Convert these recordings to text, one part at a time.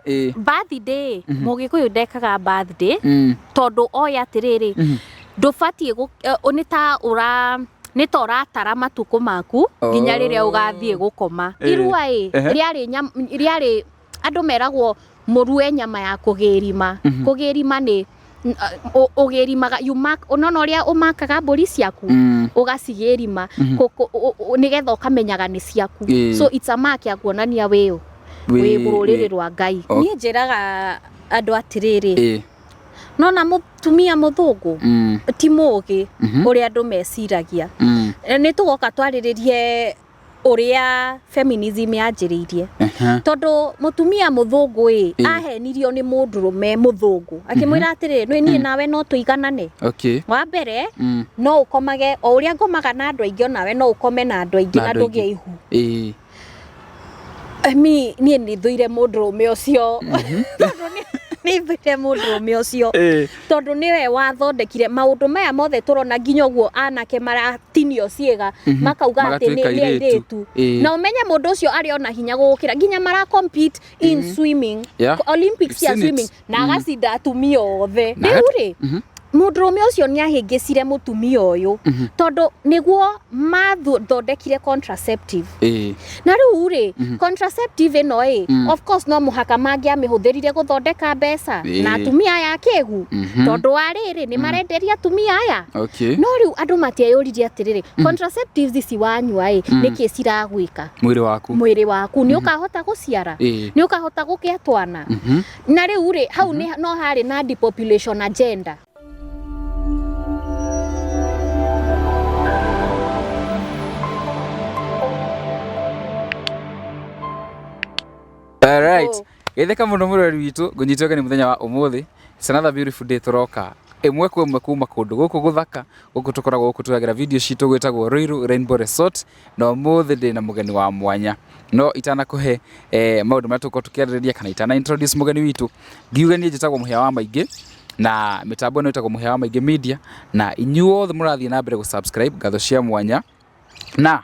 Birthday, Mũgĩkũyũ ndekaga birthday, tondũ oĩ atĩrĩrĩ, ndũbatiĩ nĩ ta ũra nĩ ta ũratara matukũ maku nginya rĩrĩa ũgathiĩ gũkoma. Irua ĩ, rĩarĩ rĩarĩ andũ meragwo mũrue nyama ya kũgĩrima. Kũgĩrima nĩ ũgĩrimaga, you mark, ũnona ũrĩa ũmakaga mbũri ciaku, ũgacigĩrima nĩgetha ũkamenyaga nĩ ciaku. So it's a mark ya kuonania wĩũ wĩ rũrĩrĩ rwa Ngai. Niĩ njĩraga andũ atĩrĩrĩ, nona mũtumia mũthũngũ ti mũgĩ ũrĩa andũ meciragia. Nĩ tũgoka twarĩrĩrie ũrĩa feminism yanjĩrĩirie, tondũ mũtumia mũthũngũ ĩ, ahenirio nĩ mũndũrũme mũthũngũ akĩmwĩra atĩrĩrĩ, nĩ niĩ nawe no tũiganane. Wa mbere, no ũkomage o ũrĩa ngomaga na andũ aingĩ, onawe no ũkome na andũ aingĩ Na na andũ aingĩ. ndũgĩe ihu. Mi niĩ nĩ thũire mũndũrũme ũcio, tondũ nĩ thũire mũndũrũme ũcio, tondũ nĩwe wathondekire maũndũ maya mothe tũrona, nginya ũguo anake maratinio ciĩga makauga atĩ nĩ Magatuĩka nĩ airĩtu. airĩtu. Na ũmenye mũndũ ũcio arĩ ona hinya gũgũkĩra, nginya mara compete in swimming, Olympics We've cia seen it. swimming, na agacinda atumia othe. Na Rĩu rĩ, mũndũrũme ũcio nĩ ahĩngĩcire mũtumia ũyũ, tondũ nĩguo mathondekire contraceptive. Na rĩu rĩ, contraceptive ĩno ĩ, of course no mũhaka mangĩamĩhũthĩrire gũthondeka mbeca na atumia aya akĩgu, tondũ wa rĩrĩ, nĩ marenderia atumia aya. No rĩu andũ matieyũririe atĩrĩrĩ, contraceptives ici wanyua ĩ, nĩkĩ ciragwĩka Mwĩrĩ waku? Mwĩrĩ waku nĩ ũkahota gũciara? Nĩ ũkahota gũgĩa twana? Na rĩu rĩ, hau nĩ no harĩ na depopulation agenda. Alright. Oh. Geithĩka mũno mũrori witũ, ngũnyite ũgeni mũthenya wa ũmũthĩ. It's another beautiful day, tũroka ĩmwe kwa ĩmwe kuma kũndũ gũkũ gũthaka, gũkũ tũkoragwo gũkũ tũragĩra video citũ, gwĩtagwo Ruiru Rainbow Resort, na ũmũthĩ ndĩ na mũgeni wa mwanya. No itanakũhe maũndũ marĩa tũgũkorwo tũkĩarĩrĩria, kana itana introduce mũgeni witũ, ngiuge niĩ njĩtagwo Mũhĩa wa Maingĩ, na mĩtambo ĩno ĩtagwo Mũhĩa wa Maingĩ Media, na inyuothe mũrathiĩ na mbere gũ-subscribe, ngatho cia mwanya. Na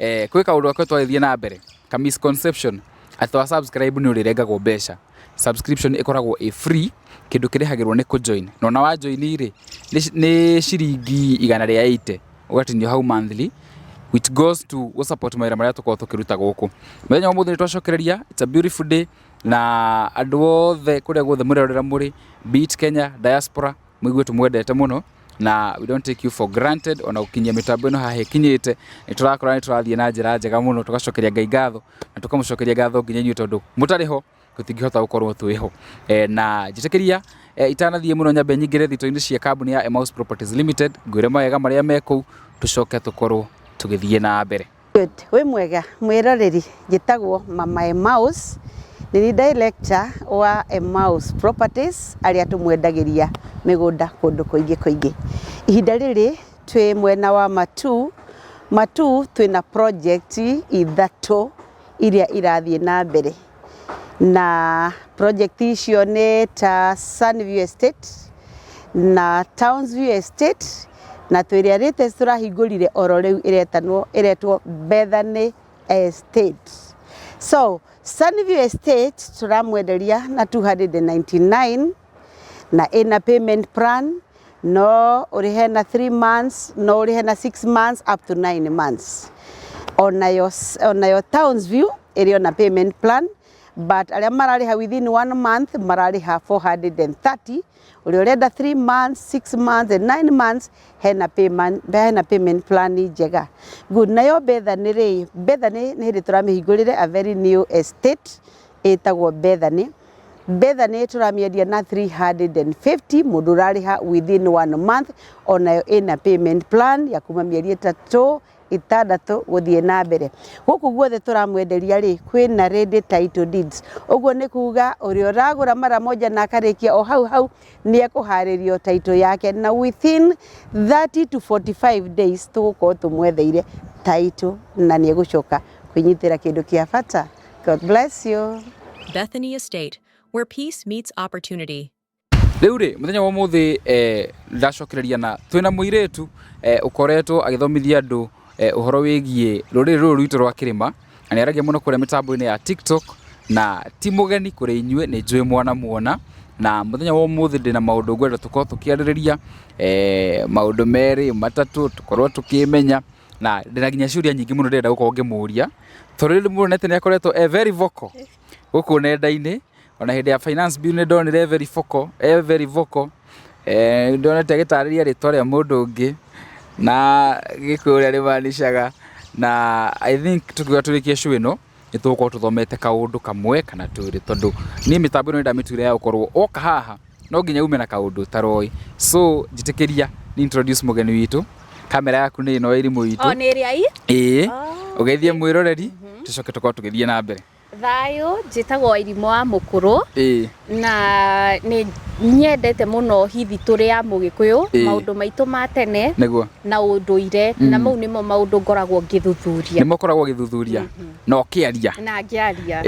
kwĩ kaũndũ gakwe twagĩthiĩ na mbere ka misconception atĩ wa subscribe nĩ ũrĩrengagwo mbeca. Subscription ĩkoragwo ĩ free, kĩndũ kĩrĩhagĩrwo nĩ kũjoin, na ona wa join rĩ, nĩ ciringi 180 ũgatinio hau monthly, which goes to gũ support mawĩra marĩa tũkoragwo tũkĩruta gũkũ. Mũthenya wa ũmũthĩ nĩ twacokereria, it's a beautiful day, na andũ othe kũrĩa guothe mũrerorera mũrĩ, be it Kenya, diaspora, mũigue tũmwendete mũno na we don't take you for granted. Ona gũkinyia mĩtambo ĩno haha ĩkinyĩte, nĩ tũrakora nĩ tũrathiĩ na njĩra njega mũno, tũgacokeria Ngai ngatho na tũkamũcokeria ngatho nginya inyuĩ, tondũ mũtarĩ ho tũtingĩhota gũkorwo twĩho. Na njĩtĩkĩria, itanathiĩ mũno, nyambe nyingĩre thito-inĩ cia kambuni ya Emmaus Properties Limited, ngwĩre mawega marĩa me kũu, tũcoke tũkorwo tũgĩthiĩ na mbere. Good. Wĩ mwega mwĩroreri, njĩtagwo Mama Emmaus, nĩ niĩ director wa Emmaus Properties, arĩa tũmwendagĩria mĩgũnda kũndũ kũingĩ kũingĩ. Ihinda rĩrĩ twĩ mwena wa Matuu. Matuu twĩna project ithatũ iria irathiĩ na mbere, na project icio nĩ ta Sunview Estate na Townsview Estate, na twĩ ĩrĩa latest tũrahingũrire oro rĩu ĩretanwo ĩretwo Bethany Estate. So Sunview Estate tũramwenderia na 299, na ĩna payment plan, no ũrĩhe na 3 months, no ũrĩhe na 6 months, up to 9 months. Onayo Townsview ĩrĩ ona payment plan, but arĩa mararĩha within one month mararĩha 430. Ũrĩa ũrenda 3 months, 6 months and 9 months, hena payment plan njega. Good. Nayo Bethany rĩ, Bethany nĩ hĩndĩ tũramĩhingũrĩre, a very new estate ĩtagwo Bethany. Bethany tũramĩendia na 350, mũndũ ũrarĩha within one month. Onayo ĩna payment plan ya kuma mĩeri 3, 6 gũthiĩ na mbere. Gũkũ guothe tũramwenderia rĩ, kwĩna ready title deeds. Ũguo nĩ kuga ũrĩa ũragũra mara moja na akarĩkia o hau hau nĩ ekũharĩrio title yake, na within 30 to 45 days tũgũkorwo tũmwetheire title na nĩ egũcoka kwĩnyitĩra kĩndũ kĩa bata. God bless you. Bethany Estate, where peace meets opportunity. Rĩu rĩ, mũthenya wa ũmũthĩ ndacokereria na twĩna mũirĩtu ũkoretwo agĩthomithia andũ ũhoro wĩgiĩ rũrĩrĩ rũrũ rwitũ rwa kĩrĩma, na nĩ aragia mũno kũrĩa mĩtambo-inĩ ya TikTok. Na ti mũgeni kũrĩ inyuĩ, nĩ njũĩ mwana muona. Na mũthenya wa ũmũthĩ ndĩna maũndũ ngwenda tũkorwo tũkĩarĩrĩria, maũndũ merĩ matatũ tũkorwo tũkĩmenya. Na ndĩna nginya ciũria nyingĩ mũno ndĩrenda gũkorwo ngĩmũria, tondũ rĩrĩ muonete nĩ akoretwo e very vocal gũkũ nenda-inĩ. Ona hĩndĩ ya finance bill nĩ ndonire e very vocal, e very vocal. Ndonete agĩtarĩria rĩtwa rĩa mũndũ ũngĩ na Gĩkũyũ ũrĩa rĩmanicaga. Na I think tũkiuga tũrĩkie show ĩno nĩ tũgũkorwo tũthomete kaũndũ kamwe kana twĩrĩ, tondũ niĩ mĩtambo ĩno nĩ ndamĩtuire ya gũkorwo woka haha no nginya ume na kaũndũ ũtaroĩ. So njĩtĩkĩria ni introduce mũgeni witũ. Kamera yaku nĩ ĩno Irimũ witũ. O nĩ ĩrĩa i? Ĩĩ. Ũgeithie mwĩroreri tũcoke tũkorwo tũgĩthiĩ na mbere. Thayũ, njĩtagwo Irimũ wa Mũkũrũ. Na nĩ nyendete mũno hithitũrĩ ya Mũgĩkũyũ, maũndũ maitũ ma tene. Nĩguo. Na ũndũire, na mau nĩmo maũndũ ngoragwo ngĩthuthuria. Nĩmo ũkoragwo ũgĩthuthuria na ũkĩaria. Na ngĩaria.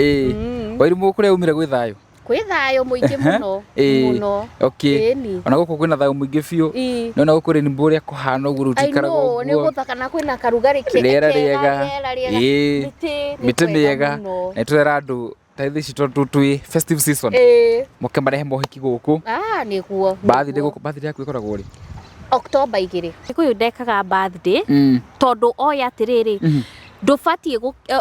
Wairimũ, kũrĩa umire gwĩ thayũ? Kwĩ thayũ mũingĩ mũno. Mũno. Ĩni. Ona gũkũ kwĩna thayũ mũingĩ biũ. Nĩwona gũkũ Rainbow ũrĩa kũhana ũguo, rĩu I tũikaraga know, nĩ ũguo. gũthaka na kwĩna karugarĩ Rĩera kega, rĩega. rĩera rĩega. Mĩtĩ nĩ Mĩtĩ kwega mĩega. mũno. Na nĩtũrera andũ ta thaa ici tondũ twĩ festive season. Moke marehe mohiki gũkũ. Ah, nĩguo, Birthday nĩguo. gũkũ, birthday yaku ĩkoragwo rĩ? October 2. Gĩkũyũ ndekaga birthday, tondũ oĩ atĩrĩrĩ, ndũbatiĩ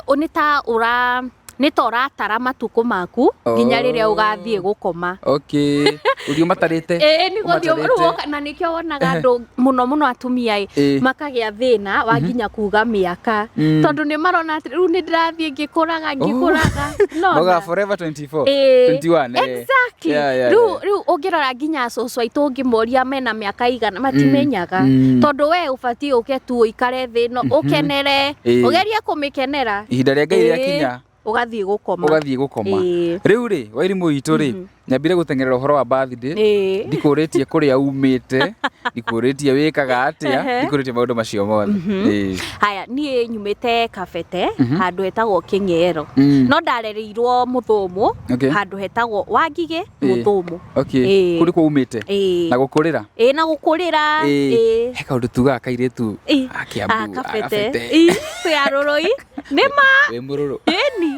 nĩ ta ũra, nĩ ta ũratara matukũ maku nginya rĩrĩa ũgathiĩ gũkoma. Okay. Ũthiĩ ũmatarĩte. Ĩĩ, nĩ gũthiĩ Ũmatarĩte. rĩu woka, na nĩkĩo wonaga andũ mũno mũno atumia ĩ, makagĩa thĩna wa nginya kuga mĩaka. Tondũ nĩ marona atĩ rĩu nĩ ndĩrathiĩ ngĩkũraga, ngĩkũraga. Nona. Maugaga forever 24. 21, eh. Exactly. Rĩu, rĩu ũngĩrora nginya cũcũ aitũ ũngĩmoria mena mĩaka igana, matimenyaga. Tondũ we ũbatiĩ ũke tu ũikare thĩ ĩno, ũkenere, ũgerie kũmĩkenera. Ihinda rĩa Ngai rĩakinya. Ũgathiĩ gũkoma. Ũgathiĩ gũkoma. Rĩu rĩ, Wairimũ witũ rĩ, nyambire gũteng'erera ũhoro wa birthday. Ndikũrĩtie kũrĩa umĩte, ndikũrĩtie wĩkaga atĩa, ndikũrĩtie maũndũ macio mothe. Haya, niĩ nyumĩte Kabete, handũ hetagwo Kĩng'ero. No ndarereirwo Mũthũmũ, handũ hetagwo Wangigĩ, Mũthũmũ. Kũu nĩkuo umĩte? Na gũkũrĩra? Ĩĩ, na gũkũrĩra. He kaũndũ tugaga kairĩtu a Kĩambu, A a Kabete. Kabete. Twĩ arũrũi. Nĩ ma. Wĩ mũrũrũ. Ĩni.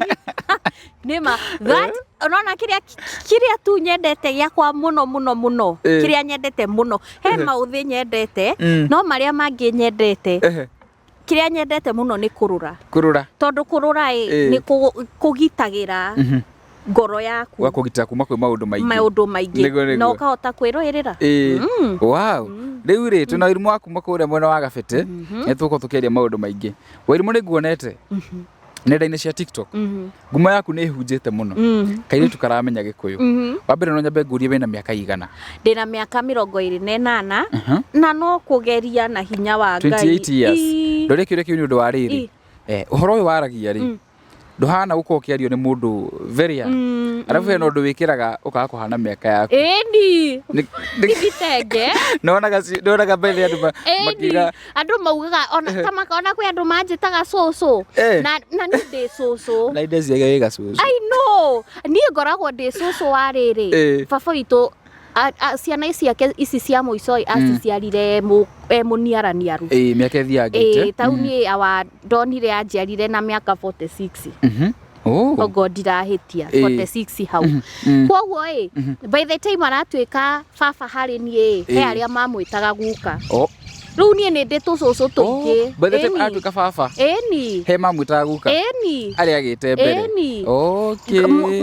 Nĩ ma. That, unaona kĩrĩa tu nyendete gĩakwa mũno, mũno, mũno. Kĩrĩa nyendete mũno. He maũthĩ nyendete, no marĩa mangĩ nyendete. Kĩrĩa nyendete mũno nĩ kũrũra. Kũrũra. Tondũ kũrũra ĩ, nĩ kũgitagĩra ngoro yaku. Gũkũgitĩra kuma kwĩ maũndũ maingĩ. Maũndũ maingĩ. Nĩguo, nĩguo. Na ũkahota kwĩrũĩrĩra. Wow. Rĩu rĩ, twĩna Wairimũ wa kuma kũrĩa mwena wa Gabete, nĩ tũgũkorwo tũkĩaria maũndũ maingĩ. Wairimũ nĩ nguonete nenda-inĩ cia TikTok. Ngumo yaku nĩ ĩhunjĩte mũno. Kairĩtu karamenya Gĩkũyũ. Wa mbere no nyambe ngũrie wĩna mĩaka igana? Ndĩna mĩaka mĩrongo ĩrĩ na ĩnana, na no kũgeria na hinya wa Ngai. 28 years. Ndoria kĩũria kĩu nĩ ũndũ wa rĩrĩ. Ũhoro ũyũ waragia rĩ, ndũhana gũkorwo ũkĩario nĩ mũndũ very young. Arabu hena ũndũ wĩkĩraga ũkaga kũhana mĩaka yaku. Ĩni. Ithitenge. Nĩwonaga mbere andũ makiuga Andũ maugaga, ona ta makona kwĩ andũ manjĩtaga cũcũ. Na niĩ ndĩ cũcũ. Na indo ciake wĩ gacũcũ. I know. Niĩ ngoragwo ndĩ cũcũ wa rĩrĩ. Baba witũ, ciana ici ciake ici cia mũico aciciarire mũniaraniaru. Mĩaka ĩthiangĩte. Tau niĩ awa ndonire anjiarire na mĩaka 46. Ogo ndirahĩtia, 46 hau. Kwoguo ĩ, by the time aratuĩka baba harĩ niĩ ĩ, he arĩa mamwĩtaga guka. Rĩu niĩ nĩ ndĩ tũcũcũ tũingĩ. By the time aratuĩka baba. Ĩni. He mamwĩtaga guka. Ĩni. Arĩa agĩte mbere. Ĩni.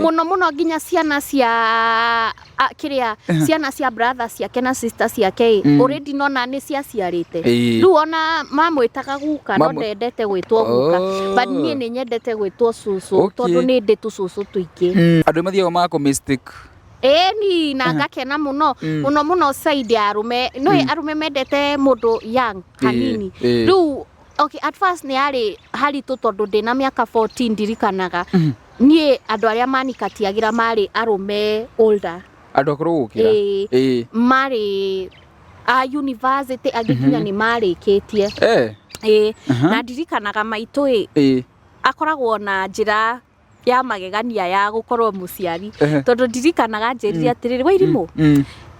Mũno mũno nginya ciana cia, kĩrĩa, ciana cia brother ciake na sister ciake ĩ, already nona nĩ ciaciarĩte. Rĩu ona mamwĩtaga guka, no ndendete gwĩtwo guka. But niĩ nĩ nyendete gwĩtwo cũcũ, tondũ nĩ ndĩ tũcũcũ tũingĩ. Andũ mathiaga magakũ mistake. Ĩni, na ngakena mũno. Mũno mũno side ya arũme. No arũme mendete mũndũ young hanini. Rĩu, okay, at first nĩ yarĩ haritũ tondũ ndĩna mĩaka 14 ndirikanaga. Niĩ andũ arĩa manikatiagĩra marĩ arũme older. Andũ akũrũ gũkĩra? Marĩ a university, angĩ nginya nĩ marĩkĩtie. Na ndirikanaga maitũ ĩ, akoragwo na njĩra ya magegania ya gũkorwo mũciari. Tondũ ndirikanaga njĩrire atĩrĩrĩ, Wairimũ,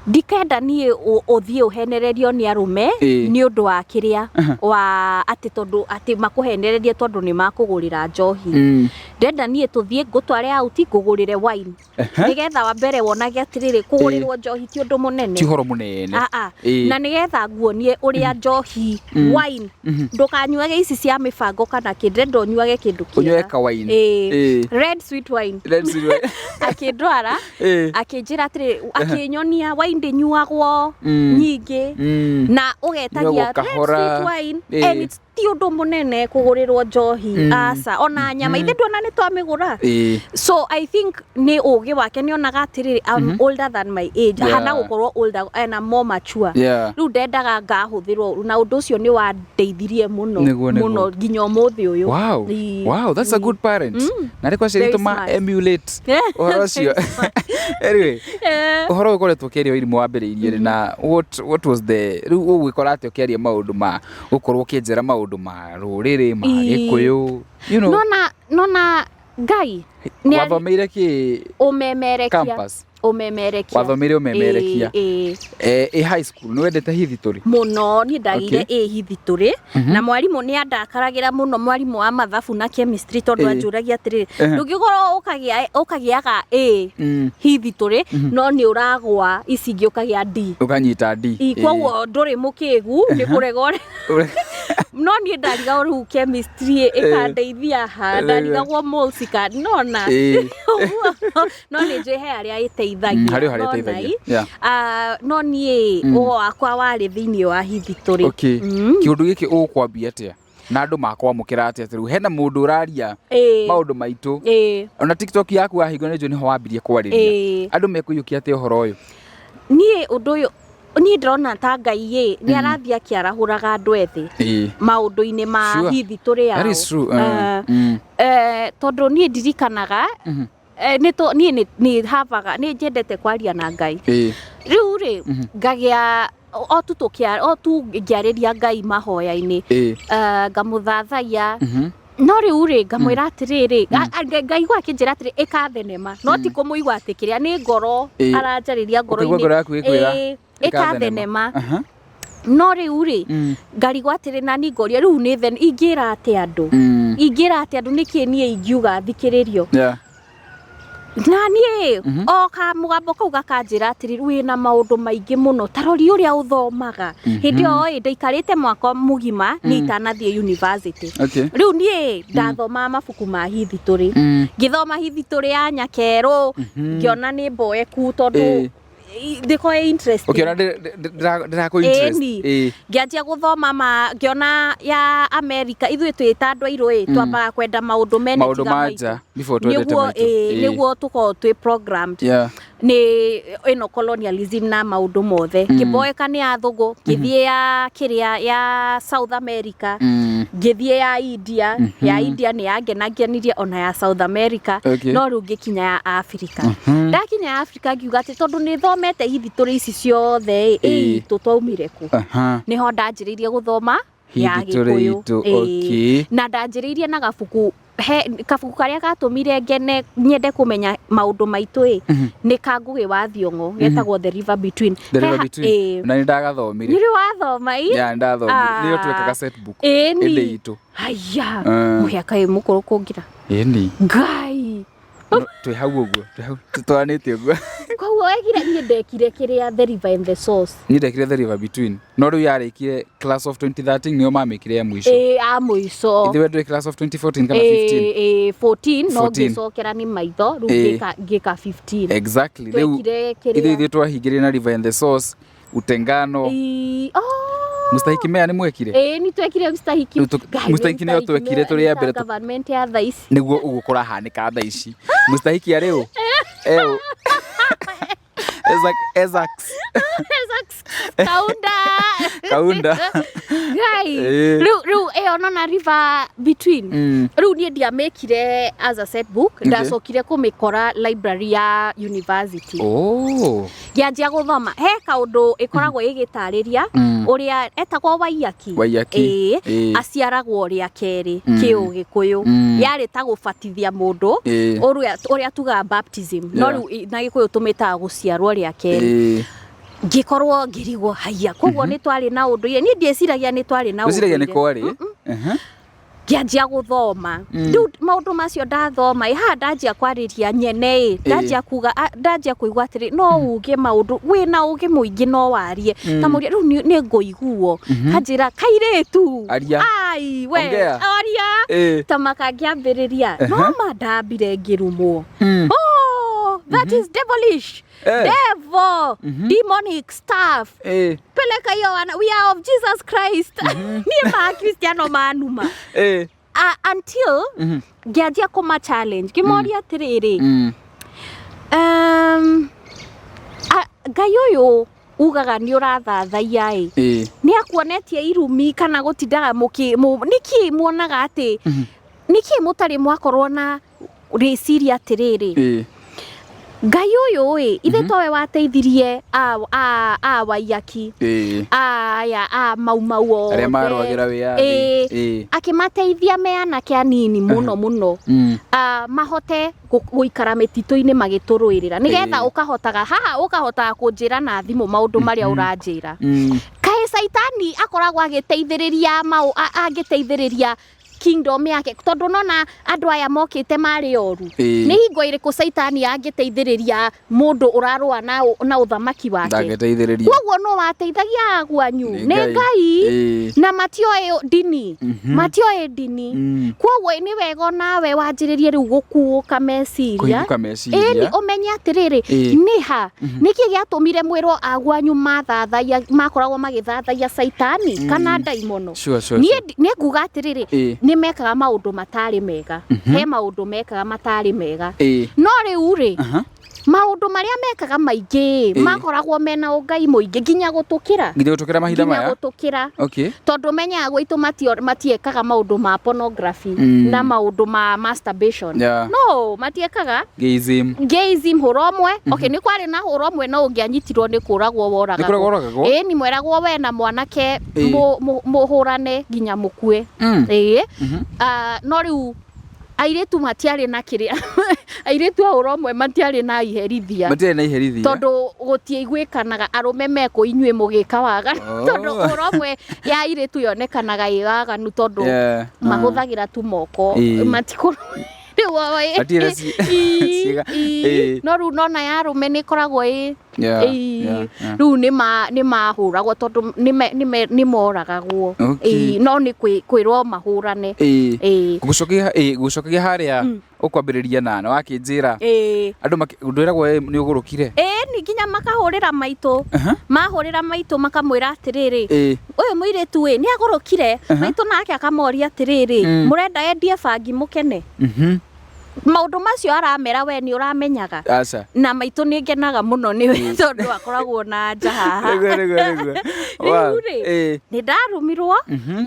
Ndikenda niĩ ũthiĩ ũhenererio nĩ arũme nĩ ũndũ wa kĩrĩa wa atĩ tondũ atĩ makũhenererie tondũ nĩ makũgũrĩra njohi. Ndĩrenda niĩ tũthiĩ ngũtware out ngũgũrĩre wine nĩgetha wa mbere wonage atĩrĩrĩ, kũgũrĩrwo njohi ti ũndũ mũnene. Ti ũhoro mũnene. Aa. Na nĩgetha nguonie ũrĩa njohi, wine, ndũkanyuage ici cia mĩbango kana kĩ, ndĩrenda ũnyuage kĩndũ kĩega. Ũnyuage ka wine. Ĩĩ. Red sweet wine. Red sweet wine. Akĩndwara, akĩnjĩra atĩrĩ, akĩnyonia wine ndĩnyuagwo nyingĩ na ũgetagia Nyuagwo red kahora. sweet wine and it's ti ũndũ mũnene kũgũrĩrwo njohi, aca, ona nyama ithe ndona nĩ twamĩgũra. So I think nĩ ũgĩ wake, nĩ onaga atĩrĩrĩ, I'm older than my age. Hana gũkorwo older and I'm more mature. Rĩu ndendaga ngahũthĩrwo ũru, na ũndũ ũcio nĩ wandeithirie mũno Nĩguo, nĩguo. mũno nginya ũmũthĩ ũyũ. Wow, that's a good parent. Na rĩ kwaciari Very tũma smart. emulate ũhoro ũcio. Anyway, ũhoro ũyũ ũkoretwo ũkĩaria Wairimu wambĩrĩirie rĩ, na what was the, rĩu ũgwĩkora atĩa ũkĩaria maũndũ ma gũkorwo ũkĩnjĩra maũndũ ma rũrĩrĩ ma Gĩkũyũ? Nona Ngai nĩ Wathomeire kĩ? Ũmemerekia. Campus. Ũmemerekia. Wathomeire ũmemerekia. Ĩĩ. Ĩ high school nĩ wendete hithitũrĩ? Mũno. Niĩ ndagĩire ĩ hithitũrĩ, na mwarimũ nĩ andakaragĩra mũno, mwarimũ wa mathabu na chemistry, tondũ anjũragia atĩrĩrĩ, ndũngĩkorwo ũkagĩaga ĩ hithitũrĩ no nĩ ũragwa ici ingĩ ũkagĩa D. Ũkanyita D. Koguo ndũrĩ mũkĩgu, nĩ kũrega no niĩ ndarigagwo rĩu chemistry ĩkandeithia ha, ndarigagwo moles nona ũguo, no nĩ njũĩ he harĩa ĩteithagia. Harĩ o harĩa Nona ĩteithagia. ĩ. Ah, no niĩ ũgo wakwa warĩ thĩinĩ wa hithitũrĩ. Okay. Kĩũndũ gĩkĩ ũgũkwambia atĩa na andũ makwamũkĩra atĩa? Rĩu hena mũndũ ũraria maũndũ maitũ, ona TikTok yaku wahingũra nĩ njũĩ nĩho wambirie kwarĩria. Andũ mekũiyũkia atĩa ũhoro ũyũ? Niĩ ũndũ ũyũ, niĩ ndĩrona ta Ngai ĩ nĩ arathiĩ akĩarahũraga andũ ethĩ maũndũ-inĩ ma hithitũrĩ yao. That is true. Tondũ niĩ ndirikanaga, niĩ nĩ havaga, nĩ nyendete kwaria na Ngai. Rĩu rĩ, ngagĩa o tu tũkĩa o tu ngĩarĩria Ngai mahoya-inĩ, ngamũthathaiya, no rĩu rĩ, ngamwĩra atĩrĩrĩ, ngaigua akĩnjĩra atĩrĩ, ĩka thenema, no ti kũmũigua atĩ kĩrĩa nĩ ngoro aranjarĩria Ũkaigua ngoro-inĩ. Ngoro yaku ĩkwĩra, "Ĩka "Ĩka thenema." No rĩu rĩ, ngarigwo atĩrĩ, nani ngoria rĩu nĩ ingĩra atĩa andũ, ingĩra atĩa andũ, nĩkĩ niĩ ingiuga thikĩrĩrio? Na niĩ o ka mũgambo kau gakanjĩra atĩrĩ, wĩna maũndũ maingĩ mũno, ta rori ũrĩa ũthomaga. Hĩndĩ ĩyo ĩ ndaikarĩte mwaka mũgima niĩ itanathiĩ university. Rĩu niĩ ndathomaga mabuku ma hithitũrĩ, ngĩthoma hithitũrĩ ya Nyakerũ, ngĩona nĩ mboeku tondũ ndĩko ĩ interesting. Ũkĩona ndĩrakũ interest. Ĩni. Ngĩanjia gũthoma ma ngĩona ya America. Ithuĩ twĩ ta andũ airũ ĩ, twambaga kwenda maũndũ mene Maũndũ tiga ma maitũ. nja before twendete Nĩguo maitũ. Nĩguo tũkorwo twĩ programmed nĩ ĩno colonialism na maũndũ mothe. Ngĩmboeka nĩ athũngũ, ngĩthiĩ ya kĩrĩa ya South America, ngĩthiĩ ya India. Ya India nĩ yangenagenirie, ona ya South America. No rĩu ngĩkinya ya Africa. Ndakinya ya Africa ngiuga atĩ tondũ nĩ thomete hithitũrĩ ici ciothe ĩ, itũ twaumire kũ? Nĩho ndanjĩrĩirie gũthoma ya Hithitũrĩ Gĩkũyũ. itũ, Na ndanjĩrĩirie na gabuku, he kabuku karĩa gatũmire ngene nyende kũmenya maũndũ maitũ ĩ, nĩ ka Ngũgĩ wa Thiong'o, getagwo The River Between. The River Between. Na nĩ ndagathomire. Nĩ ũrĩ wathoma ĩ? Yeah, nĩ ndathomire. Nĩyo twekaga set book. Ĩndĩ itũ. Haya, mũhĩa kaĩ mũkũrũ kũngira. Ĩni. Ngai. No, twĩ hau ũguo, twĩ hau tũtwaranĩte ũguo. Koguo wekire, niĩ ndekire kĩrĩa, The River and the Source. Niĩ ndekire The River Between, no rĩu yarĩkire class of 2013, nĩo mamĩkire ya mũico. Ĩĩ, a mũico. Ithuĩ ndũĩ class of 2014 kana 15? Ĩĩ, 14, no 14. ngĩcokera nĩ maitho rĩu ngĩka 15. Exactly. Rĩu Twekire ithuĩ kĩrĩa ithuĩ twahingĩrire na River and the Source, Utengano. Oh. Mustahiki Mea nĩ mwekire? Ĩĩ, nĩ twekire Mstahiki. Rĩu Ngai, Mstahiki nĩyo Mstahiki twekire tũrĩ a mbere government ya thaa ici. Nĩguo ũguo kũrahanĩka thaa ici. Mustahiki arĩ ũ? Eũ. Isaac Kaunda. Kaunda. Ngai. Rĩu ĩyo nona River Between, rĩu niĩ ndiamĩkire as a set book. Ndacokire kũmĩkora library ya university. Ngĩanjia gũthoma, he kaũndũ ĩkoragwo ĩgĩtarĩria ũrĩa etagwo Waiyaki. Waiyaki. Aciaragwo rĩa kerĩ kĩũgĩkũyũ. Yarĩ ta gũbatithia mũndũ, ũrĩa tugaga baptism, no rĩu na Gĩkũyũ tũmĩtaga gũciarwo rĩa kerĩ. Ngĩkorwo ngĩrigwo, haiya, koguo nĩ twarĩ na ũndũire? Niĩ ndiĩciragia nĩ twarĩ na Gwĩciragia nĩ ũndũire. kwarĩ. Ngĩanjia gũthoma. Rĩu maũndũ macio ndathoma ĩ, haha ndanjia kwarĩria nyene ĩ, ndanjia kuga ndanjia kũigua atĩrĩ, no uge maũndũ wĩna ũgĩ mũingĩ, no warie. Kamũria rĩu nĩ ngũiguo kanjĩra, "Kairĩtu, Aria. ai we." Ongea. Aria. Ta makangĩambĩrĩria no ma ndambire ngĩrumwo. "Oh, that is devilish, devil, demonic stuff. Peleka hiyo wana, we are of Jesus Christ." Niĩ ma Kristiano manuma. Until ngĩanjia kũma challenge, ngĩmoria atĩrĩrĩ, Ngai ũyũ ugaga nĩ ũrathathaiya ĩ, nĩ akuonetie irumi kana gũtindaga mũkĩ nĩkĩ muonaga atĩ nĩkĩ mũtarĩ mwakorwo na rĩciria atĩrĩrĩ, Ngai ũyũ ĩ, ithe towe wateithirie a Waiyaki, aya a Mau Mau othe, Arĩa marũagĩra wĩyathi. Akĩmateithia me anake anini mũno mũno, mahote gũikara mĩtitũ-inĩ magĩtũrũĩrĩra nĩgetha ũkahotaga haha, ũkahotaga kũnjĩra na thimũ maũndũ marĩa ũranjĩra. Kaĩ caitani akoragwo agĩteithĩrĩria angĩteithĩrĩria kingdom yake, tondũ nona andũ aya mokĩte marĩ oru? Nĩ hingo ĩrĩkũ caitani angĩteithĩrĩria mũndũ ũrarũa na ũthamaki wake? Ndangĩteithĩrĩria. Koguo no wateithagia agwanyu? Nĩ Nĩ Ngai. Ngai. Na matioĩ ndini, matioĩ ndini. Koguo nĩ wega onawe wanjĩrĩrie rĩu gũkuũka meciria. Kũhingũka meciria. Ĩni, ũmenye atĩrĩrĩ, nĩ ha, nĩkĩ gĩatũmire mwĩrwo agwanyu mathathaia, makoragwo magĩthathaia caitani kana ndaimono? Sure, Niĩ sure. nĩ nguga atĩrĩrĩ, nĩ mekaga maũndũ matarĩ mega, he maũndũ mekaga matarĩ mega. No rĩu rĩ, maũndũ marĩa mekaga maingĩ makoragwo mena ũngai mũingĩ nginya gũtũkĩra. Nginya gũtũkĩra mahinda Nginya maya. gũtũkĩra. Tondũ menyaga gwitũ matiekaga maũndũ ma pornography na maũndũ ma masturbation. No matiekaga. Gayism. Gayism, hũra ũmwe. Okay, nĩ kwarĩ na hũra ũmwe, no ũngĩanyitirwo nĩ kũragwo Nĩ kũragwo woragagwo. woragagwo? Ĩĩ, ni mweragwo we na mwanake mũhũrane nginya mũkue. Ĩĩ. Ah, no rĩu airĩtu matiarĩ na kĩrĩa, airĩtu a hũra ũmwe matiarĩ na iherithia. Matiarĩ na iherithia. Tondũ gũtiaiguĩkanaga arũme mekũ inyuĩ mũgĩka waganu. Tondũ hũra ũmwe ya airĩtu yonekanaga ĩ waganu tondũ mahũthagĩra tu moko. Matikũ rĩu Matirĩ ciĩga. No rĩu nona ya arũme nĩ ĩkoragwo ĩ rĩu nĩ mahũragwo tondũ nĩ moragagwo. Ĩĩ, no nĩ kwĩrwo mahũrane. Gũcokia harĩa ũkwambĩrĩria na wakĩnjĩra andũ ndwĩragwo nĩ ũgũrũkire. Ĩĩ, nĩ nginya makahũrĩra maitũ. Mahũrĩra maitũ makamwĩra atĩrĩrĩ, "Ũyũ mũirĩtu ĩ nĩ agũrũkire." Maitũ nake akamoria atĩrĩrĩ, "Mũrenda endie bangi mũkene?" Maũndũ macio aramera we nĩ ũramenyaga? Aca. Na maitũ nĩ ngenaga mũno nĩwe tondũ akoragwo na nja haha. Nĩguo, nĩguo, nĩguo. Rĩu rĩ, nĩ ndarumirwo,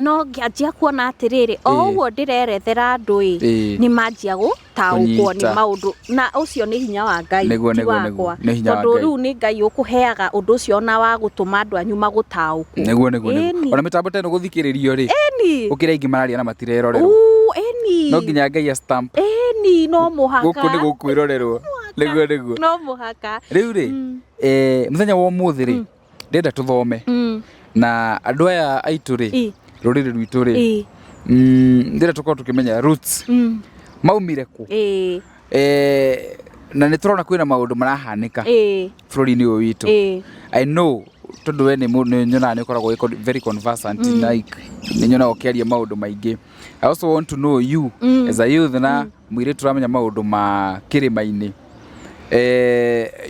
no ngĩanjia kuona atĩrĩrĩ, o ũguo ndĩrerethera andũ ĩ, nĩ manjia gũtaũkwo nĩ Kũnyita. maũndũ, na ũcio nĩ hinya wa Ngai, ti Nĩguo. wakwa. Nĩ hinya wa Tondũ Ngai. rĩu nĩ Ngai ũkũheaga ũndũ ũcio ona wa gũtũma andũ anyu magũtaũkwo. Nĩguo. Ĩni. Ona mĩtambo ta ĩno gũthikĩrĩrio rĩ, Ĩni. gũkĩra aingĩ mararia na matirerorerwo. Ĩni. No nginya Ngai a stamp. Ĩni, no mũhaka. Gũkũ nĩ gũkwĩrorerwo. Nĩguo. No mũhaka. Rĩu rĩ, mũthenya wa ũmũthĩ rĩ, ndĩrenda tũthome na andũ aya aitũ rĩ, rũrĩrĩ rwitũ rĩ, ndĩrenda tũkorwo tũkĩmenya roots maumire kũ. Na nĩ tũrona kwĩna maũndũ marahanĩka bũrũri-inĩ ũyũ witũ. I know tondũ we nĩ nyonaga nĩ ũkoragwo wĩ very conversant, like nĩ nyonaga ũkĩaria maũndũ maingĩ. I also want to know you as a youth na mũirĩtu ũramenya maũndũ ma kĩrĩma-inĩ,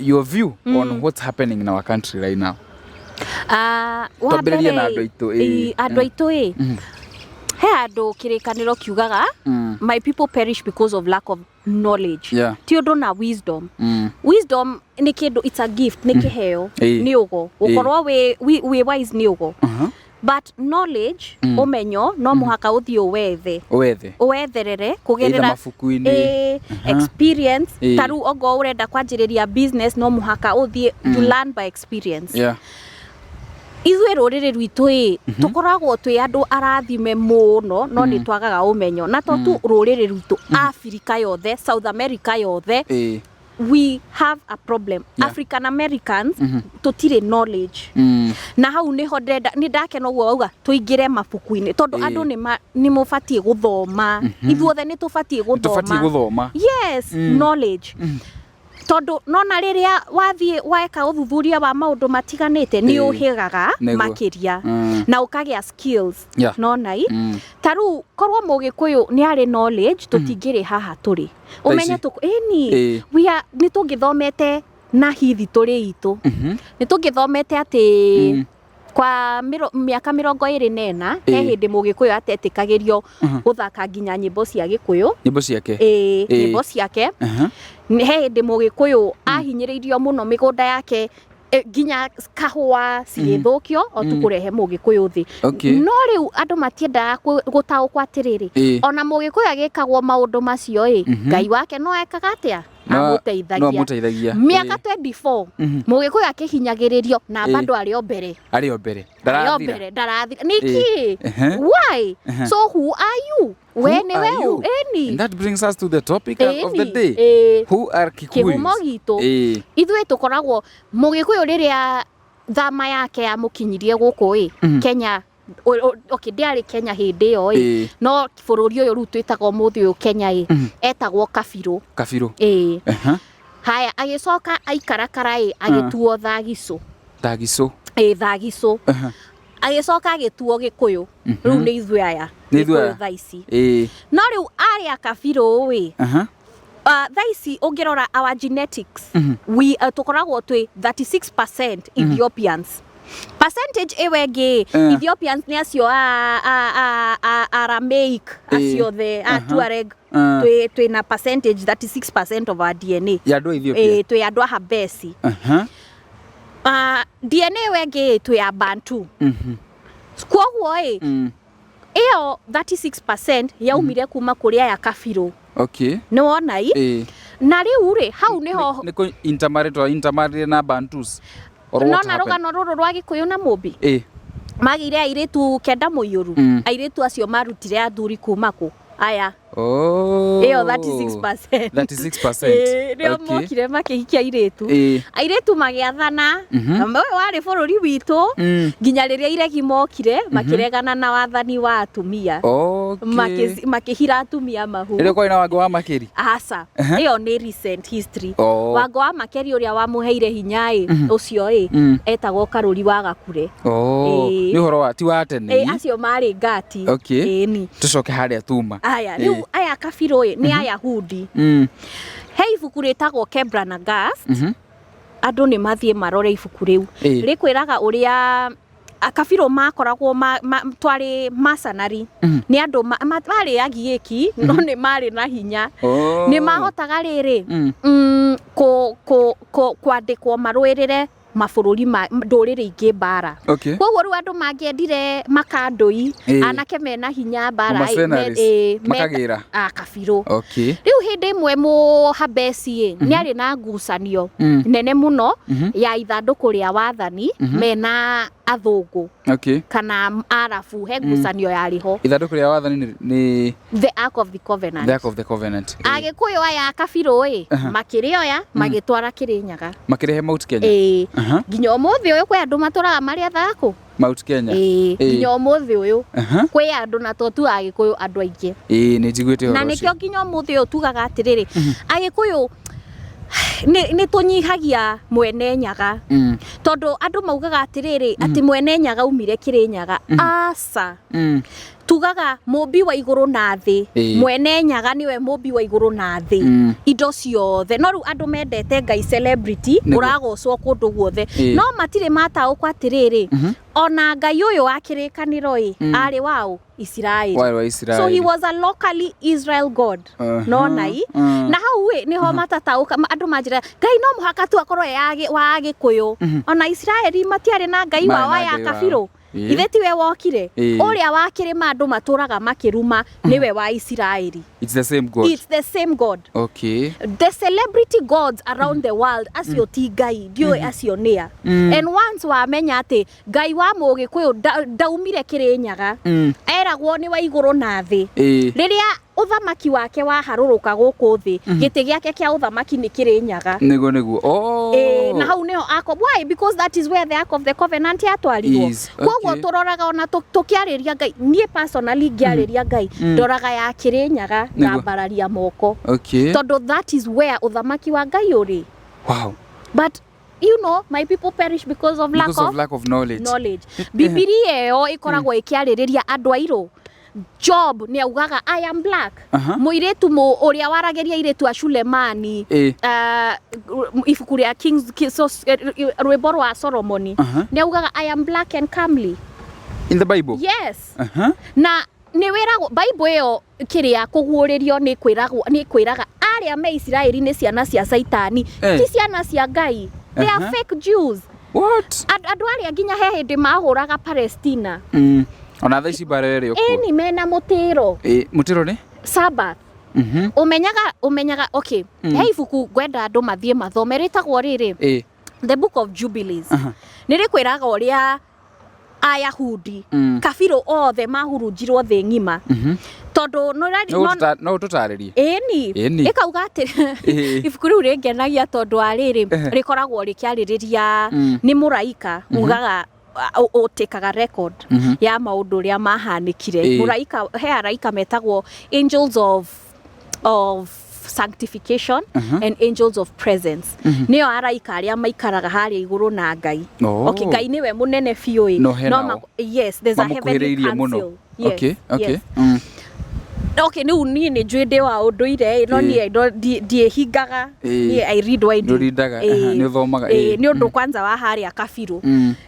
your view on what's happening in our country right now. Ah, wa Twambĩrĩrie na mbere andũ aitũ, ĩĩ. Ĩ, andũ aitũ ĩ, he handũ kĩrĩkanĩro kiugaga, "My people perish because of lack of knowledge." Ti ũndũ na wisdom. Wisdom nĩ kĩndũ, it's a gift, nĩ kĩheo. Nĩ ũgo gũkorwo wĩ wise, nĩ ũgo. But knowledge, ũmenyo, no mũhaka ũthiĩ ũwethe. Wethe. Ũwetherere Either kũgerera mabuku-inĩ. Experience. Ta rĩu ongorwo ũrenda kwanjĩrĩria business, no mũhaka ũthiĩ, you learn by experience. Ithuĩ rũrĩrĩ rwitũ ĩ, tũkoragwo twĩ andũ arathime mũno, no nĩ twagaga ũmenyo. Na to tu rũrĩrĩ rwitũ, Afrika yothe, South America yothe. We have a problem. African Americans tũtirĩ knowledge. Na hau nĩho ndĩrenda, nĩ ndakena ũguo wauga tũingĩre mabuku-inĩ, tondũ andũ nĩ mũbatiĩ gũthoma, ithuothe nĩ tũbatiĩ tũbatiĩ gũthoma. Gũthoma. Yes, knowledge, tondũ nona rĩrĩa wathiĩ weka ũthuthuria wa maũndũ matiganĩte, nĩ ũhĩgaga makĩria na ũkagĩa skills. Nona i ta rĩu korwo mũgĩkũyũ nĩ arĩ knowledge, tũtingĩrĩ haha tũrĩ, ũmenye ici. Ĩni we are, nĩ tũngĩthomete na hithi tũrĩ itũ, nĩ tũngĩthomete atĩ kwa mĩaka 24 he hĩndĩ mũgĩkũyũ atetĩkagĩrio gũthaka nginya nyĩmbo cia gĩkũyũ. Nyĩmbo ciake. Ĩĩ, nyĩmbo ciake. He hĩndĩ mũgĩkũyũ ahinyĩrĩirio mũno, mĩgũnda yake nginya kahũa cigĩthũkio o tu kũrehe mũgĩkũyũ thĩ. No rĩu andũ matiendaga gũtaũkwo atĩrĩrĩ, ona mũgĩkũyũ agĩkagwo maũndũ macio ĩ, Ngai wake no ekaga atĩa? No Amũteithagia. Amũteithagia. Mĩaka 24 mũgĩkũyũ akĩhinyagĩrĩrio na bado arĩ o mbere. Arĩ o mbere. Arĩ o Ndarathira. mbere, ndarathira nĩkĩ? Why? So who are you? We Who nĩ are we you? ũ? Ĩni. And that brings us to the topic of the Ĩni. day. Who are Kikuyus? Kĩhumo gitũ. Ithuĩ tũkoragwo mũgĩkũyũ rĩrĩa thama yake yamũkinyirie gũkũ ĩ Kenya, okay, ndĩarĩ Kenya hĩndĩ ĩyo ĩ, no bũrũri ũyũ rĩu twĩtaga ũmũthĩ ũyũ Kenya ĩ, etagwo Kabirũ. Kabirũ. Ĩ. Haya, agĩcoka aikarakara ĩ, agĩtuo Thagicũ. Thagicũ. Ĩ, Thagicũ. Agĩcoka agĩtuo Gĩkũyũ. Rĩu nĩ ithuĩ aya. Nĩ ithuĩ Gĩkũyũ aya. thaa ici. No rĩu arĩa Kabirũ ĩ, thaa ici ũngĩrora our genetics, we tũkoragwo twĩ 36% Ethiopians. Percentage ĩyo ĩngĩ, Ethiopians nĩ acio a Aramaic, acio the a Tuareg. Twĩ na percentage 36% of our DNA. Ya andũ a Ethiopia. Ĩ, twĩ andũ a Habesi. DNA ĩyo ĩngĩ twĩ a Bantu. Koguo ĩ, ĩyo 36% yaumire kuma kũrĩ aya Kabirũ. Nĩ wona i? Na rĩu rĩ, hau nĩho Nĩ kũ intermarry, twa intermarry na Bantus. Or what nona happened? Rũgano rũrũ rwa Gĩkũyũ na Mũmbi, magĩire airĩtu 9 mũiyũru. Airĩtu acio marutire athuri kuma kũ? Aya. Ĩyo 36%. 36%. Ĩĩ, nĩo mokire makĩhikia airĩtu. Airĩtu magĩathana. Na ũyũ warĩ bũrũri witũ nginya rĩrĩa iregi mokire makĩregana na wathani wa atumia. Makĩhira atumia mahu. Rĩrĩa kwarĩ na Wango wa Makĩri. Aca, ĩyo nĩ recent history. Wango wa Makeri ũrĩa wamũheire hinya ĩ, ũcio ĩ, etagwo Karũri wa Gakure. Nĩ ũhoro wa ti wa tene. Ĩ, acio marĩ ngati. Ĩni. Tũcoke harĩa tuma. Aya rĩu aya Kabirũ ĩ, nĩ Ayahudi. He ibuku rĩtagwo Kebra Nagast. Andũ nĩ mathiĩ marore ibuku rĩu. Rĩkwĩraga ũrĩa akabirũ makoragwo twarĩ mercenary. Nĩ andũ marĩ agiĩki, no nĩ marĩ na hinya. Nĩ mahotaga rĩrĩ kwandĩkwo marũĩrĩre mabũrũri ma ndũrĩrĩ ingĩ mbara. Koguo rĩu andũ mangĩendire makandũi, anake mena hinya mbara ĩ, Mercenaries. Makagĩra. A Kabirũ. Rĩu hĩndĩ ĩmwe mũhabeci ĩ, nĩ arĩ na ngucanio nene mũno ya ithandũkũ rĩa wathani mena athũngũ kana Arabu, he ngucanio yarĩ ho. Ithandũkũ rĩa wathani nĩ The Ark of the Covenant. The Ark of the Covenant. Agĩkũyũ aya Kabirũ ĩ, makĩrĩoya magĩtwara Kĩrĩnyaga. Makĩrehe Mount Kenya. Ĩĩ. Nginya ũmũthĩ ũyũ kwĩ andũ matũraga marĩethaga kũ? Mount Kenya. Ĩĩ, nginya ũmũthĩ ũyũ kwĩ andũ, na to tu Agĩkũyũ, andũ aingĩ. Ĩĩ, nĩ njiguĩte Na ũhoro nĩkĩo ũcio. nginya ũmũthĩ ũyũ tugaga atĩrĩrĩ, Agĩkũyũ nĩ tũnyihagia Mwene Nyaga, tondũ andũ maugaga atĩrĩrĩ, atĩ Mwene Nyaga aumire Kĩrĩnyaga. Aca. Tugaga mũmbi wa igũrũ na thĩ. Mwene Nyaga nĩwe mũmbi wa igũrũ na thĩ, indo ciothe. No rĩu andũ mendete ngai celebrity ũragocwo kũndũ guothe, no matirĩ mataũkwo atĩrĩrĩ, ona Ngai ũyũ wa kĩrĩkanĩro ĩ, arĩ waũ? Isiraeli. Warĩ wa So he Isiraeli. was a locally Israel God. Nona i? Na hau ĩ, nĩho matataũka andũ manjĩra Ngai no mũhaka tu akorwo e wa Agĩkũyũ. Ona Isiraeli matiarĩ na Ngai Marĩ wao na aya Ngai wao. Kabirũ. Ithe tiwe wokire? Ĩĩ. Ũrĩa wa kĩrĩma andũ matũraga makĩruma nĩwe wa Isiraeli. It's the same God. It's the same God. The celebrity gods around the world acio ti Ngai, ndiũĩ acio nĩa. And once wamenya atĩ Ngai wa Mũgĩkũyũ ndaumire Kĩrĩnyaga, eragwo nĩ wa igũrũ na thĩ. Rĩrĩa ũthamaki wake waharũrũka gũkũ thĩ, gĩtĩ gĩake kĩa ũthamaki nĩ Kĩrĩnyaga. Nĩguo nĩguo. Oh. Ĩĩ, na hau nĩho ark of, why? Because that is where the ark of the covenant yatwarirwo. Is, Koguo tũroraga ona tũkĩarĩria Ngai, niĩ personally ngĩarĩria Ngai, ndoraga ya Kĩrĩnyaga ngambararia moko. Tondũ that is where ũthamaki wa Ngai ũrĩ. But you know, my people perish because of lack Because of of lack of knowledge. knowledge. Bibilia ĩyo ĩkoragwo ĩkĩarĩrĩria andũ airũ. Job nĩ augaga I am black. Mũirĩtu ũrĩa waragĩria airĩtu a Sulemani, ibuku rĩa Kings, so, rwĩmbo rwa Solomoni, nĩ augaga I am black and comely. In the Bible? Yes. Na nĩ wĩragwo Bible ĩyo kĩrĩa kũguũrĩrio nĩ kwĩragwo, nĩ kwĩraga arĩa me Isiraeli nĩ ciana cia Caitani, ti ciana cia Ngai. They are fake Jews. What? Andũ arĩa nginya he hĩndĩ mahũraga Palestina. Ona thaa ici mbara ĩrĩ okuo. Ĩni mena mũtĩro. Ĩ, mũtĩro nĩ? Sabbath. Ũmenyaga, ũmenyaga, okay. He ibuku ngwenda andũ mathiĩ mathome rĩtagwo rĩrĩ. The Book of Jubilees. Nĩ rĩkwĩraga ũrĩa Ayahudi kabirũ othe mahurunjirwo thĩ ng'ima. Tondũ nĩ ũrari- No no ũtũtarĩrie. Ĩni. Ĩni. Ĩkauga atĩ ibuku rĩu rĩngenagia tondũ wa rĩrĩ, rĩkoragwo rĩkĩarĩrĩria nĩ mũraika ugaga ũtĩkaga record ya maũndũ ũrĩa mahanĩkire. Mũraika, he araika metagwo angels of sanctification and angels of presence. Nĩo araika arĩa maikaraga harĩa igũrũ na Ngai. Okay, Ngai nĩwe mũnene biũ ĩ. No he No nao. yes, there's a heavenly Mamũkuhĩrĩirie mũno. council. Yes, yes. Okay, rĩu niĩ nĩ njũĩ ndĩ wa ũndũire ĩ, no niĩ ndiĩhingaga. Niĩ I read widely. Ndũrindaga, aha, nĩ ũthomaga, Nĩ ũndũ kwanza wa harĩa kabirũ.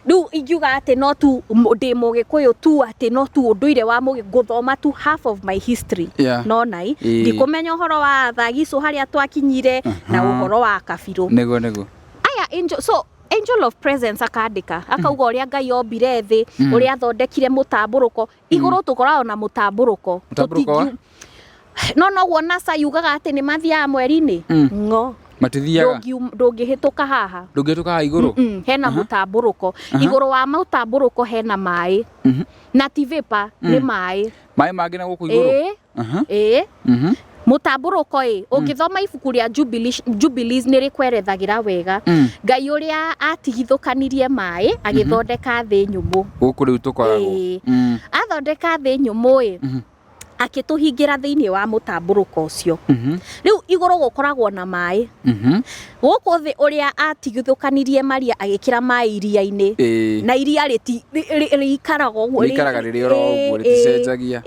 Rĩu ingiuga atĩ no tu ndĩ Mũgĩkũyũ tu, atĩ no tu ũndũire wa Mũgĩkũyũ, ngũthoma tu half of my history. No nai, ndikũmenya ũhoro wa Thagicũ harĩa twakinyire na ũhoro wa kabirũ. Nĩguo, nĩguo. Aya, angel, so angel of presence akandĩka, akauga ũrĩa Ngai ombire thĩ, ũrĩa athondekire mũtambũrũko. Igũrũ tũkoragwo na mũtambũrũko. Mũtambũrũko wa? No noguo NASA yugaga atĩ nĩ mathiaga mweri-inĩ. Ng'o. Matithiaga. Ndũngĩhĩtũka haha. Ndũngĩhĩtũka haha igũrũ? Hena mũtambũrũko. Igũrũ wa mũtambũrũko hena maĩ. Na ti vapor, nĩ maĩ. Maĩ mangĩ na gũkũ igũrũ? Ĩĩ. Ĩĩ. Mũtambũrũko ĩ, ũngĩthoma ibuku rĩa Jubilees nĩ rĩkwerethagĩra wega. Ngai ũrĩa atigithũkanirie maĩ, agĩthondeka thĩ nyũmũ. Gũkũ rĩu tũkoragwo. Ĩĩ. Athondeka thĩ nyũmũ ĩ, akĩtũhingĩra thĩinĩ wa mũtambũrũko ũcio. Rĩu igũrũ gũkoragwo na maĩ. Gũkũ thĩ ũrĩa atigithũkanirie Maria agĩkĩra maĩ iria-inĩ. Na iria rĩikaraga ũguo, Rĩikaraga rĩrĩ oro ũguo, rĩticenjagia.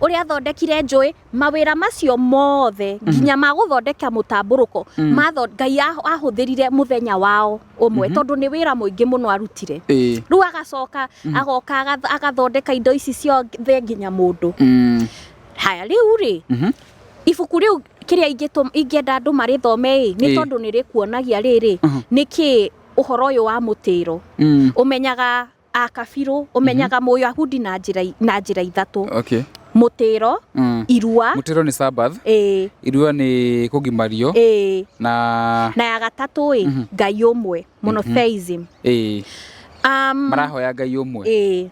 Ũrĩa athondekire njũĩ, mawĩra macio mothe, nginya ma gũthondeka mũtambũrũko, Ngai ahũthĩrire mũthenya wao ũmwe, tondũ nĩ wĩra mũingĩ mũno arutire. Rĩu agacoka, agoka agathondeka indo ici ciothe nginya mũndũ. Haya, rĩu rĩ, ibuku rĩu kĩrĩa ingĩenda andũ marĩthome ĩ, nĩ tondũ nĩ rĩkuonagia rĩrĩ, nĩkĩ ũhoro ũyũ wa mũtĩro. Ũmenyaga akabirũ, ũmenyaga Mũyahudi na njĩra ithatũ. Mũtĩro, irua. Mũtĩro nĩ Sabbath. Irua nĩ kũgimario. Na Na ya gatatũ ĩ, Ngai ũmwe, monotheism. Marahoya Ngai ũmwe.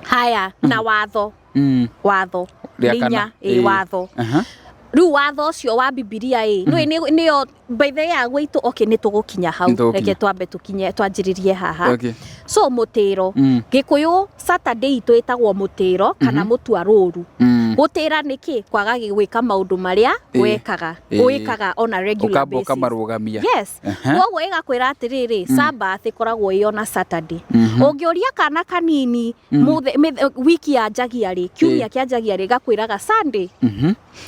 Haya, na watho. Watho. Rĩa Nĩ kana. inya, watho. Rĩu watho ũcio wa Bibilia ĩ, nĩyo by the way ya gwitũ, okay, nĩ tũgũkinya hau. Nĩ tũgũkinya. Reke twambe tũkinye, twanjĩrĩrie haha. So mũtĩro. Gĩkũyũ Saturday itũ ĩtagwo mũtĩro kana mũtua rũru. Gũtĩra nĩ kĩ? Kwaga gwĩka maũndũ marĩa wekaga. Wĩkaga on a regular Ũkamba basis. ũkamarũgamia. Yes. Koguo ĩgakwĩra atĩrĩrĩ, Sabbath ĩkoragwo ĩ ona Saturday. Ũngĩũria kana kanini, wiki ya njagia rĩ, kiumia kĩa njagia rĩ, gakwĩraga Sunday.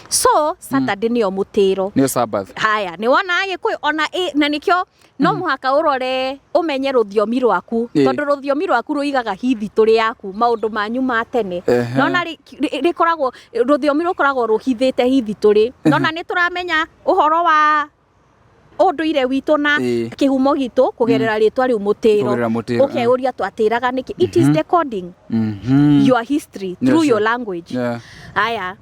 So Saturday nĩyo mũtĩro. Nĩyo Sabbath. Haya, nĩ wona Agĩkũyũ ona ĩ, na nĩkĩo no mũhaka ũrore ũmenye rũthiomi rwaku, tondũ rũthiomi rwaku rũigaga history yaku, maũndũ manyu ma tene. Nona rĩkoragwo, rũthiomi rũkoragwo rũhithĩte history. Nona nĩ tũramenya ũhoro wa Ũndũire witũ na kĩhumo gitũ kũgerera rĩtwa rĩu mũtĩro. Kũgerera mũtĩro. Ũkeyũria twatĩraga nĩkĩ. It is decoding your history through your language. Aya,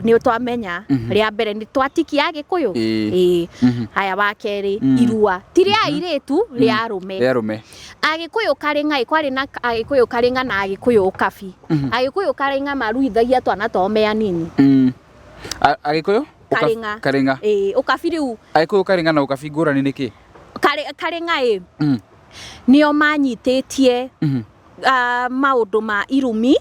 nĩ twamenya rĩa mbere nĩ twatikia Agĩkũyũ. Ĩĩ. Ĩĩ. Haya, wa kerĩ, irua ti rĩa airĩtu, rĩa arũme. Rĩa arũme. Agĩkũyũ Karĩng'a, kwarĩ na Agĩkũyũ Karĩng'a na Agĩkũyũ Ũkabi. Agĩkũyũ Karĩng'a maruithagia twana twao me anini. Agĩkũyũ Karĩng'a. Karĩng'a. Ĩĩ, Ũkabi rĩu. Agĩkũyũ Karĩng'a na Ũkabi ngũrani nĩ kĩ? Karĩng'a ĩ, nĩo manyitĩtie maũndũ ma irumi,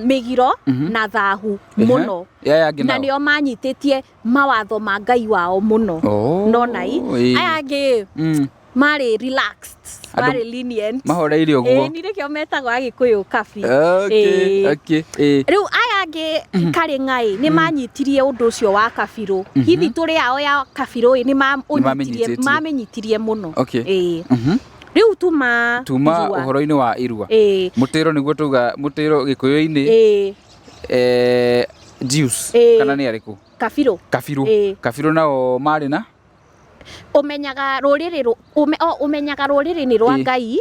mĩgiro na thahu mũno. Aya angĩ Na nao? Nĩo manyitĩtie mawatho ma Ngai wao mũno. Oh, Nona i aya angĩ marĩ relaxed, Andũ marĩ lenient. Mahoreire ũguo. Ĩĩ, nĩ nĩkĩo metagwo Agĩkũyũ Kabi. Okay, Ĩĩ. okay, ĩĩ. Rĩu aya angĩ Karĩng'a ĩ, nĩ manyitirie ũndũ ũcio wa kabirũ, hihi tũrĩ ao ya kabirũ ĩ, nĩ maũnyitirie. Mamĩnyitĩtie. Mamĩnyitirie mũno. Ĩĩ. Rĩu tuma Tuma irua. Ũhoro-inĩ wa irua. Ĩĩ. Mũtĩro nĩguo tuga mũtĩro Gĩkũyũ-inĩ. Jews kana nĩ arĩkũ? Kabirũ. Kabirũ. Ĩĩ. Kabirũ nao marĩ na Ũmenyaga rũrĩrĩ ũmenyaga rũrĩrĩ nĩ rwa Ngai.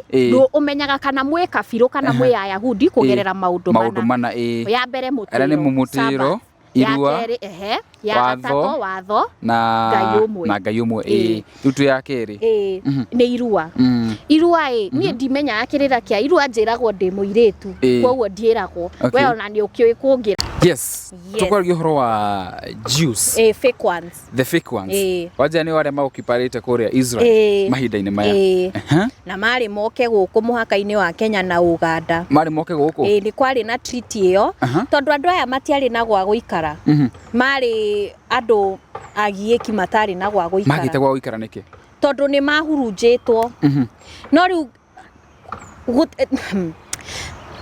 Ũmenyaga kana mwĩ kabirũ kana mwĩ Ayahudi kũgerera maũndũ maũndũ mana. Mana, ĩĩ. Ya mbere mũtĩro. Arĩa nĩ mũtĩro, Sabbath. Ya irua, kerĩ, ehe, ya watho, gatatũ watho na Ngai ũmwe. Na Ngai ũmwe, ĩĩ. Rĩu twĩ ya kerĩ. Ĩĩ, nĩ irua. Irua ĩ, niĩ ndimenyaga kĩrĩra kĩa irua, njĩragwo ndĩ mũirĩtu. Koguo ndiĩragwo. We ona nĩ ũkĩũĩ kũngĩra. Yes. Yes. Tũkwaragia ũhoro wa Jews. Ĩĩ, fake ones. The fake ones. Wanja nĩ arĩa maokiparĩte kũrĩa Israel mahinda-inĩ maya. Ĩĩ. Na marĩ moke gũkũ mũhaka-inĩ wa Kenya na Uganda. Marĩ moke gũkũ. Ĩĩ, nĩ kwarĩ na treaty ĩyo, tondũ andũ aya matiarĩ na gwa gũikara. Marĩ andũ agiĩki matarĩ na gwa gũikara. Magĩte gwa gũikara nĩkĩ? Tondũ nĩ mahurunjĩtwo. No rĩu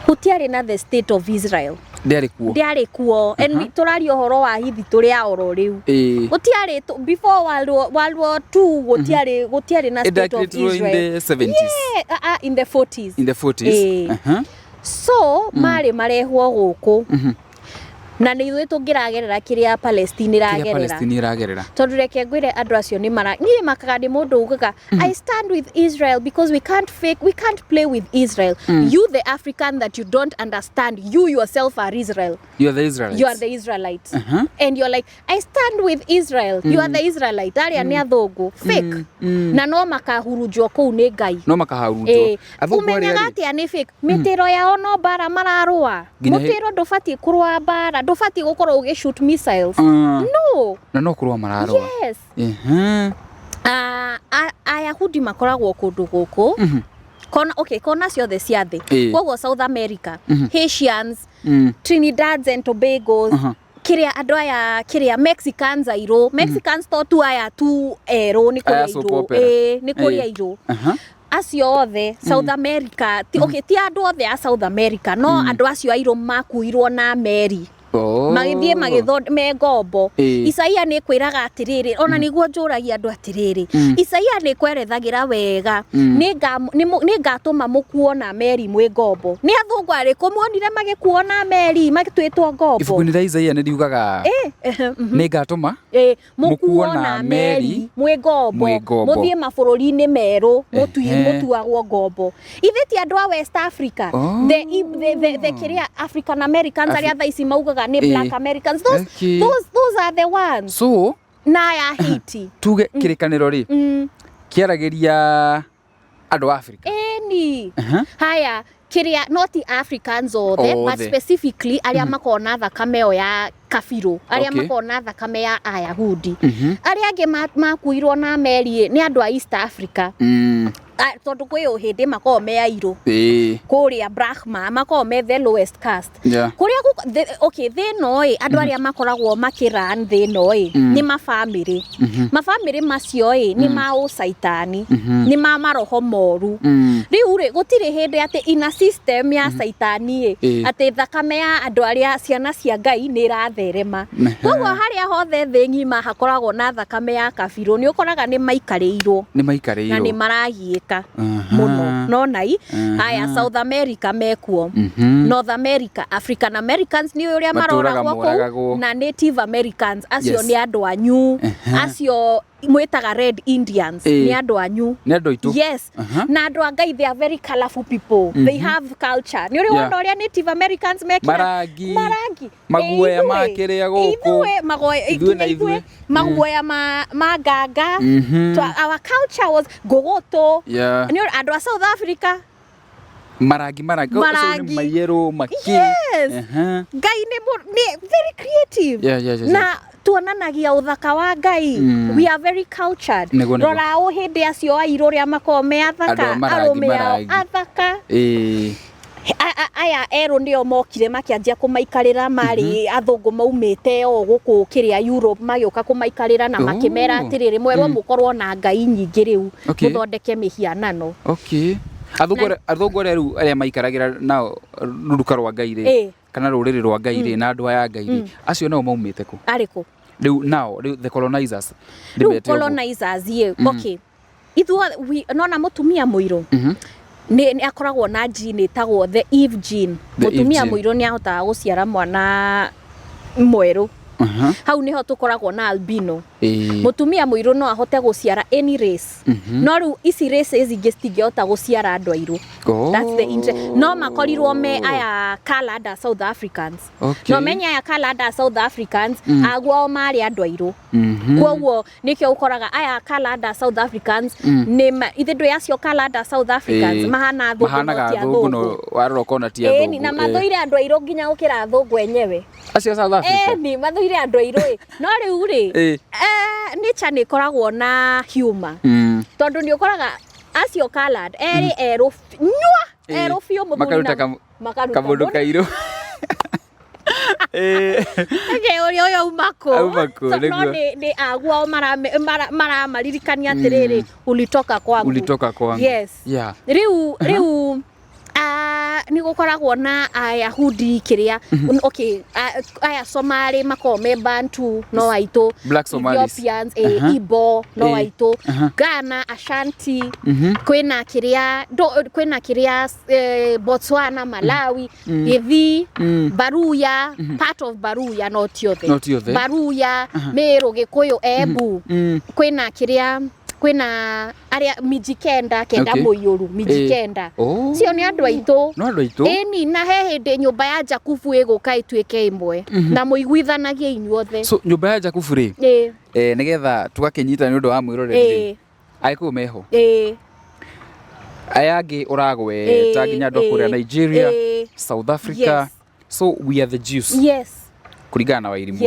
gũtiarĩ na the state of Israel. Ndĩarĩ kuo. Ndĩarĩ kuo. And tũraria ũhoro wa hithi tũrĩ a oro rĩu. Gũtiarĩ before World War II, gũtiarĩ na state of Ĩndakĩrĩtwo in Israel. the 70s. Yeah, in the 40s. In the 40s. Ĩĩ. So marĩ marehwo gũkũ na nĩ ithuĩ tũngĩragerera kĩrĩa Palestine Kĩrĩa ĩragerera. Palestine ĩragerera. Tondũ reke ngwĩre, andũ acio nĩ mara niĩ makaga nĩ mũndũ ugaga, "I stand with Israel because we can't fake, we can't play with Israel." You, the African that you don't understand, you yourself are Israel. You are the Israelites. You are the Israelites. And you're like, "I stand with Israel." You are the Israelite. Arĩa nĩ athũngũ fake na no makahurunjwo kũu nĩ Ngai. No makahurunjwo. Athũngũ arĩa Ũmenyaga rĩ atĩa nĩ fake? Mĩtĩro yao no mbara mararũa. Nginya Mũtĩro ndũbatiĩ kũrũa mbara, ndũbatiĩ gũkorwo ũgĩ shoot missiles. No. Na no kũrũa mararũa. Yes. Ayahudi makoragwo kũndũ gũkũ kona, okay, kona ciothe cia thĩ. Koguo South America, Haitians, Trinidad and Tobago, kĩrĩa andũ aya, kĩrĩa Mexicans airũ, Mexicans to tu aya tu erũ, nĩ kũrĩ Aya soap airũ. opera. Ĩĩ, nĩ kũrĩ airũ acio othe South America. Ti, okay, ti andũ othe a South America, no andũ acio airũ makuirwo na meri magĩthiĩ magĩthonde me ngombo. Isaia nĩ kwĩraga atĩrĩrĩ, ona nĩguo njũragia andũ atĩrĩrĩ, Isaia nĩ kwerethagĩra wega, nĩ ngatũma mũkuo na meri mwĩ ngombo. Nĩ athũngũ arĩkũ muonire magĩkuo na meri magĩtuĩtwo ngombo? Ibuku-inĩ rĩa Isaia nĩ riugaga nĩ ngatũma mũkuo mũkuo na na meri meri mwĩ ngombo, mwĩ ngombo. Mũthiĩ mabũrũri-inĩ merũ mũtuagwo ngombo. Ithe ti andũ a West Africa? The kĩrĩa African Americans arĩa thaa ici maugaga nĩ Black Americans, those, those are the ones. So na ya Haiti. Tuge kĩrĩkanĩro rĩ kĩaragĩria andũ a Africa? Ĩni. Haya, kĩrĩa no ti Africans othe, but Othe. specifically arĩa makoragwo na thakame ĩyo ya kabirũ, arĩa makoragwo na thakame ya Ayahudi. Arĩa angĩ makuirwo na meri ĩ, nĩ andũ a East Africa. Ah, tondũ kwĩ hĩndĩ makoragwo me airũ kũrĩa Brahma makoragwo me the lowest caste. Kũrĩa okay, thĩ ĩno ĩ, andũ arĩa makoragwo makĩran thĩ ĩno ĩ, nĩ mabamĩrĩ. Mabamĩrĩ macio ĩ, nĩ ma ũcaitani, nĩ ma maroho moru. Rĩu rĩ, gũtirĩ hĩndĩ atĩ ina system ya caitani ĩ, atĩ thakame ya andũ arĩa ciana cia Ngai nĩ ĩratherema. Koguo harĩa hothe thĩ ng'ima hakoragwo na thakame ya kabirũ, nĩ ũkoraga nĩ maikarĩirwo Nĩ na nĩ maikarĩirwo. maragiĩka. Africa mũno nonai. Aya, South America mekuo, North America, African Americans nĩ ũrĩa Matũraga maroragwo kũu moragagwo. Na Native Americans acio nĩ andũ anyu, acio mwĩtaga Red Indians, nĩ andũ anyu. Nĩ andũ aitũ. Yes. Na andũ a Ngai, they are very colorful people. They have culture. Nĩ ũrĩ wona ũrĩa Native Americans mekĩra Marangi. Marangi. Maguoya Ĩ, ma ithuĩ- kĩrĩa gũkũ. Ithuĩ magoya Ithuĩ na nginya ithuĩ ithuĩ. Maguoya ma nganga. Our culture was ngũgũtũ. Nĩ ũrĩ- andũ a South Africa Marangi, marangi. Ũcio nĩ Marangi. mayellow maki. Yes. Ngai nĩ very creative na tuonanagia ũthaka wa Ngai. We are very cultured. Nĩguo, nĩguo. Rora ũ hĩndĩ acio airũ ũrĩa makoragwo me athaka. Andũ a marangi, Arũme ao marangi. athaka. Aya erũ nĩo mokire makĩanjia kũmaikarĩra, marĩ athũngũ maumĩte o gũkũ kĩrĩa Europe, magĩũka kũmaikarĩra na makĩmera atĩrĩrĩ, mwerwo mũkorwo na ngai nyingĩ rĩu, mũthondeke mĩhianano. Okay, athũngũ arĩa rĩu arĩa maikaragĩra nao rũruka rwa Ngai rĩ, kana rũrĩrĩ rwa Ngai rĩ, na andũ aya a Ngai rĩ, acio nao maumĩte kũ? Arĩkũ? Rĩu nao rĩu the colonizers. Rĩu Ndĩmete ũguo. Colonizers ĩ, okay, ithuĩ nona mũtumia mũirũ nĩ akoragwo na gene ĩtagwo the Eve gene. The Eve Mũtumia gene. mũirũ nĩ ahotaga gũciara mwana mwerũ. Hau nĩho tũkoragwo na albino. Mũtumia mũirũ no ahote gũciara any race, no rĩu ici races ingĩ citingĩhota gũciara andũ airũ. That's the interest. No makorirwo me aya colored a South Africans. No menye aya colored a South Africans aguo marĩ andũ airũ. Koguo nĩkĩo ũkoraga aya colored a South Africans nĩ ithe ndũ acio colored a South Africans mahana athũngũ no Mahanaga ti athũngũ no athũngũ. warora ũkona ti Ĩni, na athũngũ. mathũire andũ airũ nginya gũkĩra athũngũ enyewe. Acio a South Africa. Ĩni, mathũire andũ airũ ĩ. No rĩu rĩ, nature nĩ ĩkoragwo na humor, tondũ nĩ ũkoraga acio colored erĩ erũ nyua, erũ biũ, mũthuri Makaruta na makaruta kamũndũ mũndũ. kairũ. Eke ũrĩa ũyũ auma kũ? Auma kũ, So, no nĩguo. nĩ aguo maramaririkania atĩrĩrĩ, ulitoka kwangu. Ulitoka kwangu. Yes. Rĩu nĩ gũkoragwo na Ayahudi kĩrĩa, okay, aya Somali makoragwo me Bantu no aitũ. Black Somalis. Ethiopians, Igbo no aitũ. Ghana, Ashanti, kwĩna kĩrĩa kwĩna kĩrĩa, Botswana, Malawi, Gĩthii, Baruya, part of Baruya, no ti othe. No ti othe. Baruya, Meru, Gĩkũyũ, Embu. Kwĩna kĩrĩa, kwĩna arĩa Mijikenda kenda, mũiyũru Mijikenda. Cio nĩ andũ aitũ. No andũ aitũ. Ĩni, na he hĩndĩ nyũmba ya Jakubu ĩgũka ĩtuĩke ĩmwe na mũiguithanagie inyuothe. So nyũmba ya Jakubu rĩ, nĩgetha tũgakĩnyita nĩ ũndũ wa mwĩroreri rĩ, Agĩkũyũ meho, aya angĩ ũragweta, nginya andũ a kũrĩa Nigeria, South Africa. So we are the Jews kũringana na Wairimũ.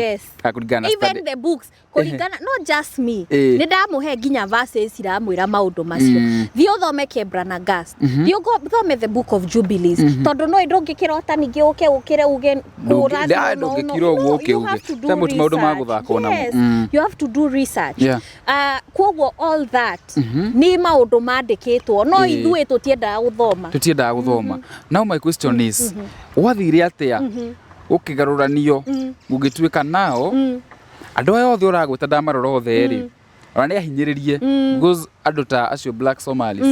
Kana kũringana na Even study. the books, kũringana, not just me, nĩ ndamũhe nginya verses iramwĩra maũndũ macio. Thiĩ ũthome Kebra Nagast, thiĩ ũthome the Book of Jubilees, tondũ no ndũngĩkĩrota ningĩ ũke ũkĩre uge kũrathimwo. Ndũngĩkira ũguo ũke You uge. have to do Ta mũti maũndũ ma research. gũthakwo namo. Yes, you have to do research. Koguo all that nĩ maũndũ mandĩkĩtwo, no ithuĩ tũtiendaga gũthoma. Tũtiendaga gũthoma. Now my question is, gwathire atĩa gũkĩgarũranio gũgĩtuĩka nao andũ aya othe ũragwĩta ndamarora othe rĩ, ona nĩ ahinyĩrĩrie? Because andũ ta acio Black Somalis,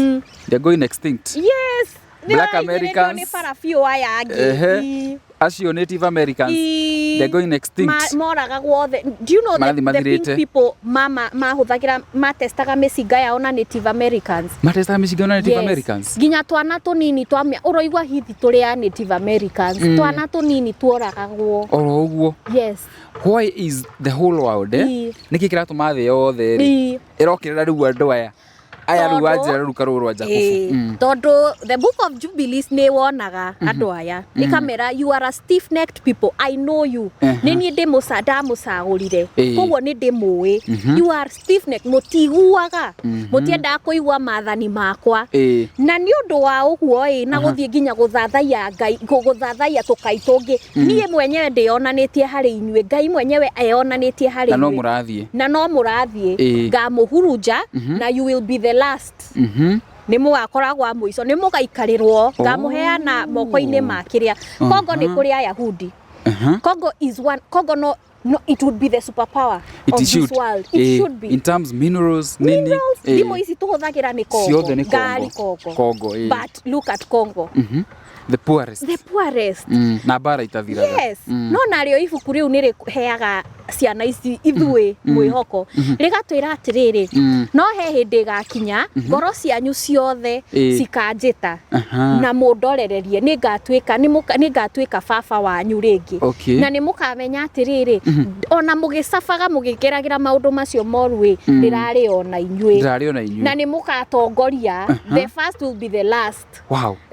they are going extinct. Yes. Black Nĩ Americans. nĩ bara biũ aya angĩ. Acio Native Americans, they are going extinct. Moragagwo othe. Do you know Marathiĩ the mathirĩte. pink people mama mahũthagĩra matestaga mĩcinga yao na Native Americans? Matestaga mĩcinga na Native Americans. Nginya twana tũnini twamia ũroigua hithi tũrĩ a Native Americans, twana tũnini tuoragagwo. Oro ũguo. Yes. Why is the whole world, eh? Nĩkĩ kĩratũma thĩ yothe rĩ ĩrokĩrĩra rĩu andũ aya rĩu wanjĩra rũruka rũrũ rwa Jakubu? Tondũ the Book of Jubilees nĩ wonaga andũ aya ĩkamera, "You are a stiff necked people, I know you." Nĩ niĩ ndĩmũca ndamũcagũrire, koguo nĩ ndĩmũĩ. You are stiff necked, mũtiguaga, mũtiendaga kũigua maathani makwa. Na nĩ ũndũ wa ũguo ĩ, na gũthiĩ nginya gũthathaiya ngai, gũthathaiya tũkai tũngĩ, niĩ mwenyewe ndĩyonanĩtie harĩ inyuĩ, Ngai mwenyewe eyonanĩtie harĩ Na no inyuĩ. mũrathiĩ. Na no mũrathiĩ. Ngamũhurunja na you will be the last. Nĩ mũgakoragwo a mũico, nĩ mũgaikarĩrwo, ngamũheana moko-inĩ ma kĩrĩa. Kongo nĩ kũrĩ Ayahudi. Congo is one. Congo no No, it would be the superpower It of should. this world. It should be. In terms minerals, nini. Minerals, thimũ ici tũhũthagĩra nĩ Congo. Ciothe nĩ Congo. Ngari Congo. Congo, ĩĩ. But look at Congo. The poorest. The poorest. Na mbara itathiraga. Yes. No narĩo ibuku rĩu nĩ rĩheaga ciana ici ithuĩ mwĩhoko, rĩgatwĩra atĩrĩrĩ, no he hĩndĩ ĩgakinya ngoro cianyu ciothe cikanjĩta na mũndorererie, nĩ ngatuĩka baba wanyu rĩngĩ. Na nĩ mũkamenya atĩrĩrĩ, ona mũgĩcabaga mũgĩkeragĩra maũndũ macio moru ĩ, ndĩrarĩ ona inyuĩ. Ndĩrarĩ ona inyuĩ. Na nĩ mũgatongoria, the first will be the last.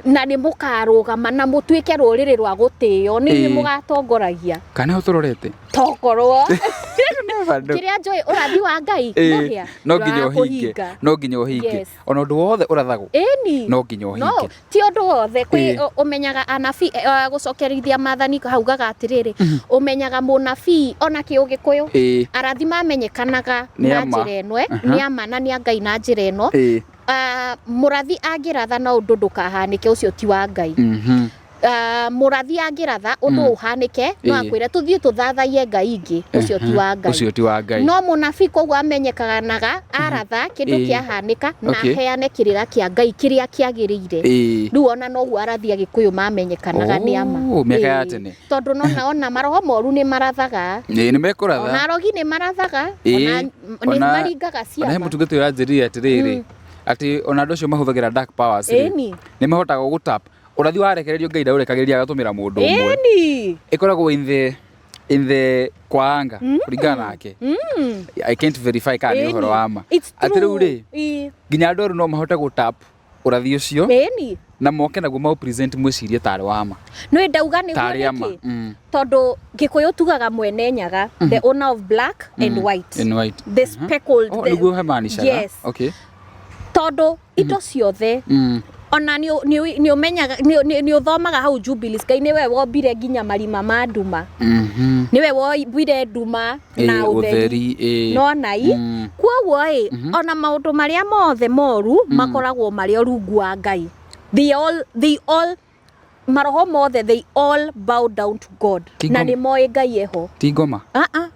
Na nĩ mũkarũgama na mũtuĩke rũrĩrĩ rwa gũtĩo, nĩ inyuĩ mũgatongoragia. Kana ho tũrorete. Tokorwo Never know. kĩrĩa njũĩ, ũrathi wa Ngai mũhĩa no nginya ũhinge. ndũraga. No nginya ũhinge. Ona ũndũ wothe ũrathagwo, Ĩni. no nginya No ũhinge. ti ũndũ wothe kwĩ ũmenyaga anabii, gũcokerithia maathani haugaga atĩrĩrĩ, ũmenyaga mũnabii ona kĩũgĩkũyũ, arathi mamenyekanaga Nĩ na ama. njĩra ĩno, nĩ ama na nĩ a Ngai na njĩra ĩno. Ah, mũrathi angĩratha na ũndũ ndũkahanĩke, ũcio ti wa Ngai. Ah, mũrathi angĩratha ũndũ ũhanĩke, no akwĩre tũthiĩ tũthathaiye ngai ingĩ, ũcio ti wa Ngai. Ũcio ti wa Ngai. No mũnabii koguo amenyekanaga aratha kĩndũ kĩahanĩka na aheane kĩrĩra kĩa Ngai kĩrĩa kĩagĩrĩire. Rĩu ona noguo arathi Agĩkũyũ mamenyekanaga nĩ ama. Oh, mĩaka ya tene. Tondũ nona ona maroho moru nĩ marathaga. Ĩĩ, nĩ mekũratha. Ona arogi nĩ marathaga. Ona nĩ maringaga Ona he ciama. mũtungati ũranjĩrire atĩrĩrĩ, atĩ ona andũ acio mahũthagĩra dark powers rĩ, nĩ mahotaga gũtap ũrathi warekererio. Ngai ndaũrekagĩrĩria agatũmĩra mũndũ ũmwe. Ĩkoragwo in the kwa anga kũringana nake. I can't verify kana nĩ ũhoro wa ma. It's Atĩ rĩu true. rĩ, nginya andũ erũ no mahote gũtap ũrathi ũcio na moke naguo mau present mwĩcirie tarĩ wa ma. Nĩ ndauga nĩguo. Tarĩ ama. Nĩkĩ? Tondũ Gĩkũyũ tugaga mwene nyaga, the owner of black and white, In white. The speckled. Oh, nĩguo hemanishaga. Yes. Tondũ indo ciothe, ona nĩ ũmenyaga, nĩ ũthomaga hau Jubilees, Ngai nĩwe wombire nginya marima ma nduma. Nĩwe wombire nduma na ũtheri. Ũtheri, ĩĩ. Nona i Koguo ĩ, ona maũndũ marĩa mothe moru makoragwo marĩ o rungu wa Ngai. They all maroho mothe, they all bow down to God. Ti Na ngoma. nĩ moĩ Ngai eho. Ti ngoma. Ah ah.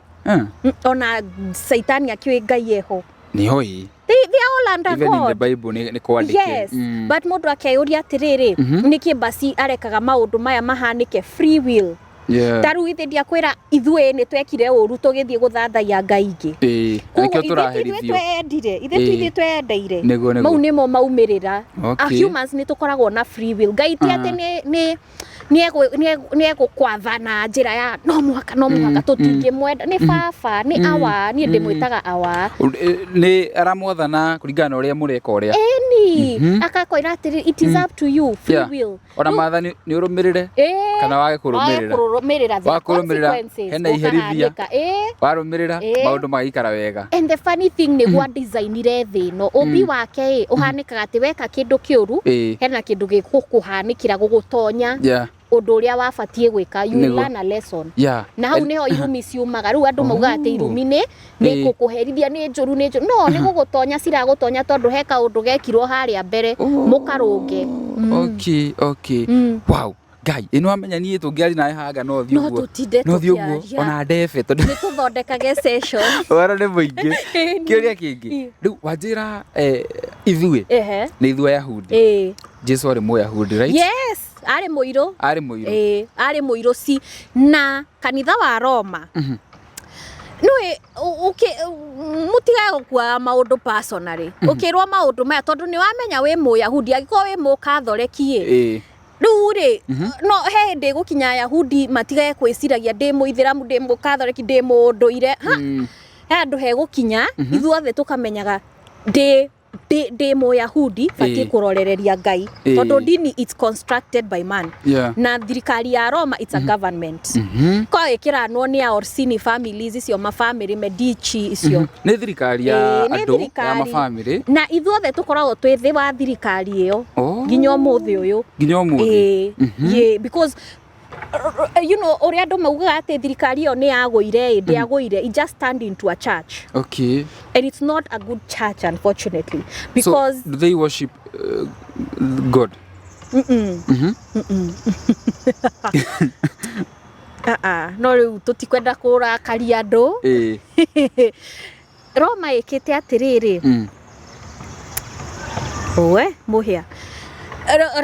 Ona Saitani akĩũĩ Ngai eho. Nĩho ĩ. They are all under Even in the God. Bible nĩ kwandĩke. Yes. But mũndũ akeyũria atĩrĩrĩ, nĩkĩ basi arekaga maũndũ maya mahanĩke? Free will. Ta rĩu ithe ndiakwĩra ithuĩ nĩ twekire ũru tũgĩthiĩ gũthathaiya ngai ingĩ. Ĩĩ, na Koguo nĩkĩo ithuĩ ti ithuĩ tũraherithio. twendire, ithuĩ ti ithuĩ twendeire. Nĩguo. Mau nĩmo maumĩrĩra. A humans nĩ tũkoragwo na free will. Ngai ti atĩ nĩ egũkwatha na njĩra ya no mũhaka, no mũhaka. Tũtingĩmwenda, nĩ baba, nĩ awa, niĩ ndĩmwĩtaga awa. Nĩ aramwathana kũringana na ũrĩa mũreka ũrĩa. Ĩni, akakwĩra atĩrĩ, it is up to you, free will. Ona maathani nĩ ũrũmĩrĩre kana wage wage kũrũmĩrĩra. Kũrũmĩrĩra, the Wa kũrũmĩrĩra, consequences hena iherithia. gũkahanĩka. Warũmĩrĩra, maũndũ magaikara wega. And the funny thing, nĩguo designire thĩ ĩno, ũmbi wake ĩ ũhanĩkaga atĩ weka kĩndũ kĩũru, hena kĩndũ gĩgũkũhanĩkĩra gũgũtonya ũndũ ũrĩa wabatiĩ gwĩka. You will learn a lesson. Na hau nĩho irumi ciumaga. Rĩu andũ maugaga atĩ irumi nĩ gũkũherithia, nĩ njũru, nĩ njũru. No nĩ gũgũtonya ciragũtonya, tondũ he kaũndũ gekirwo harĩa mbere mũkarũnge. Okay. Wow. Ngai, ĩno amenya niĩ tũngĩaria nawe hanga no thiĩ No ũguo. tũtinde No thiĩ ũguo tũkĩaria. ona ndebe tondũ Nĩ tũthondekage session. ũhoro nĩ mũingĩ. Kĩũria kĩngĩ. Rĩu wanjĩra ithuĩ nĩ ithuĩ Ayahudi. Jesu arĩ Mũyahudi, right? Yes, arĩ mũirũ. Arĩ mũirũ. Ĩĩ, arĩ mũirũ ci na kanitha wa Roma. Nĩũĩ mũtigage gũkuaga maũndũ personally. Ũkĩrwo maũndũ maya, tondũ nĩ wamenya wĩ Mũyahudi, angĩkorwo wĩ Mũkathoreki ĩ, rĩu rĩ, no he hĩndĩ ĩgũkinya Ayahudi matigage kwĩciragia ndĩ Mũithĩramu, ndĩ Mũkathoreki, ndĩ mũndũire. Ha, he handũ hegũkinya ithuothe tũkamenyaga ndĩ Mũyahudi, batiĩ kũrorereria Ngai, tondũ ndini, it's constructed by man. Na thirikari ya Roma, it's a government ko ĩkĩranwo nĩ a Orsini families, icio mabamĩrĩ Medici icio. Nĩ thirikari ya Ĩĩ, nĩ andũ ya thirikari. mabamĩrĩ. Na ithuothe tũkoragwo twĩ thĩ wa thirikari ĩyo nginya ũmũthĩ ũyũ. Nginya ũmũthĩ. Ĩĩ, ĩĩ, because ũrĩa andũ maugaga atĩ thirikari ĩyo nĩ yagũire ĩ, ndĩagũire, it just turned into a church. And it's not a good church, unfortunately, because So do they worship God? Ah, ah, no rĩu tũtikwenda kũrakaria andũ. Roma ĩkĩte atĩrĩrĩ, we mũhĩa.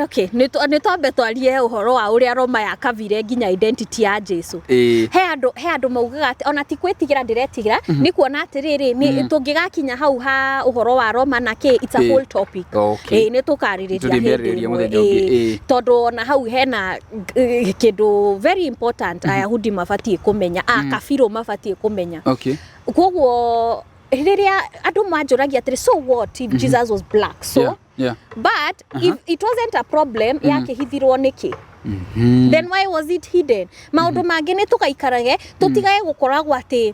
Okay, nĩ twambe twarie ũhoro wa ũrĩa Roma yakavire nginya identity ya Jesu. He andũ maugaga atĩ ona ti gwĩtigĩra ndĩretigĩra, nĩ kuona atĩrĩrĩ, nĩ tũngĩgakinya hau ha ũhoro wa Roma na kĩ, it's a whole topic. Ĩĩ, nĩ tũkarĩrĩria hĩndĩ Tũrĩmĩarĩrĩria ĩmwe. Mũthenya ũngĩ, Ĩĩ, tondũ ona hau hena kĩndũ very important Ayahudi mabatiĩ kũmenya, akabirũ mabatiĩ kũmenya. Koguo rĩrĩa andũ manjũragia atĩrĩ, "So what if Jesus was black?" So but if it wasn't a problem, yakĩhithirwo nĩkĩ? Then why was it hidden? Maũndũ mangĩ nĩ tũgaikarage tũtigage gũkoragwo atĩ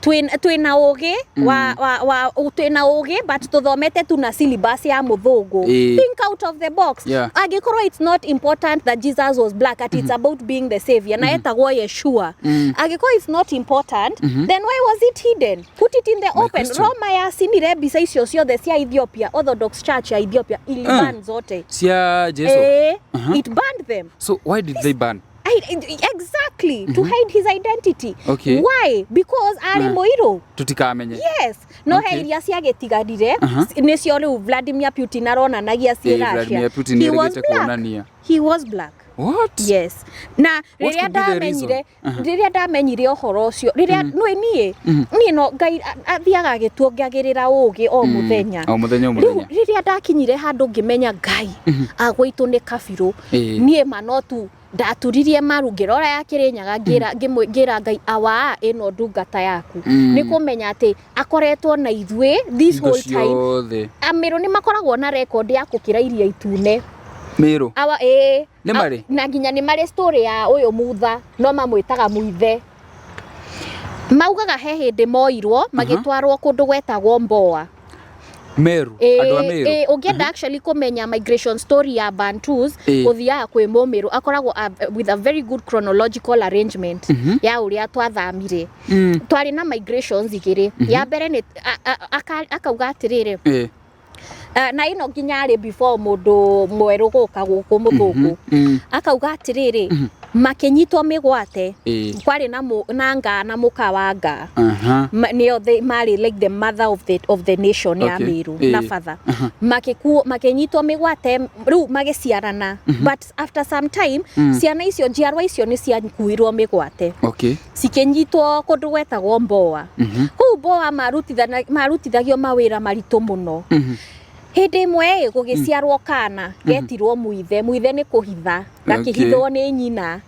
twĩna ũgĩ wa twĩna ũgĩ, but tũthomete tu na syllabus ya mũthũngũ. Think out of the box. Angĩkorwo it's not important that Jesus was black, at it's about being the savior na etagwo Yeshua, angĩkorwo it's not important, then why was it hidden? Put it in the My open. question. Roma yacinire mbica icio ciothe cia Ethiopia. Orthodox Church ya Ethiopia iliban zote. Cia Jesu? It banned them. So why did they ban? Exactly, to hide his identity. Why? Because arĩ mũirũ. Tutikamenye. Yes, no he iria ciagĩtigarire, nĩcio rĩu Vladimir Putin aronanagia ciĩ Russia. Vladimir Putin He was nĩaregete black. kuonania. He was black. What? Yes, na What rĩrĩa could be the reason? ndamenyire, rĩrĩa ndamenyire ũhoro ũcio, rĩrĩa nĩ niĩ no Ngai athiaga agĩtuongagĩrĩra ũgĩ o mũthenya. O mũthenya, o Rĩu mũthenya. Rĩrĩa ndakinyire handũ ngĩmenya Ngai agwaitũ nĩ kabirũ, niĩ ma no tu ndaturirie maru, ngĩrora ya Kĩrĩnyaga, ngĩra Ngai, awa ĩno ndungata yaku, nĩ kũmenya atĩ akoretwo na ithuĩ this Hingo whole time. Ciothe. Amĩrũ nĩ makoragwo na record ya gũkĩra Iria Itune. Mĩrũ. Awa, ĩĩ. Nĩ marĩ? Na nginya nĩ marĩ story ya ũyũ Mutha, no mamwĩtaga Muithe. Maugaga he hĩndĩ moirwo magĩtwarwo kũndũ gwetagwo Mboa. Meru. Andũ a Meru. Ĩĩ, ũngĩenda actually kũmenya migration story ya Bantus, ũthiaga kwĩ Mũmĩrũ, akoragwo with a very good chronological arrangement ya ũrĩa twathamire. Twarĩ na migrations igĩrĩ. Ya mbere nĩ akauga atĩrĩrĩ, na ĩno nginya arĩ before mũndũ mwerũ gũka gũkũ, mũthũngũ, akauga atĩrĩrĩ, makĩnyitwo mĩgwate, kwarĩ na nga na mũka wa nga. Nĩo marĩ like the mother of the nation ya Meru na father makĩkuo, makĩnyitwo mĩgwate, rĩu magĩciarana, but after some time ciana icio, njiarwa icio nĩ ciakuirwo mĩgwate, cikĩnyitwo kũndũ gwetagwo Mboa. Kũu Mboa marutithagio mawĩra maritũ mũno. Hĩndĩ ĩmwe ĩ gũgĩciarwo kana getirwo Muithe. Muithe nĩ kũhitha, gakĩhithwo nĩ nyina,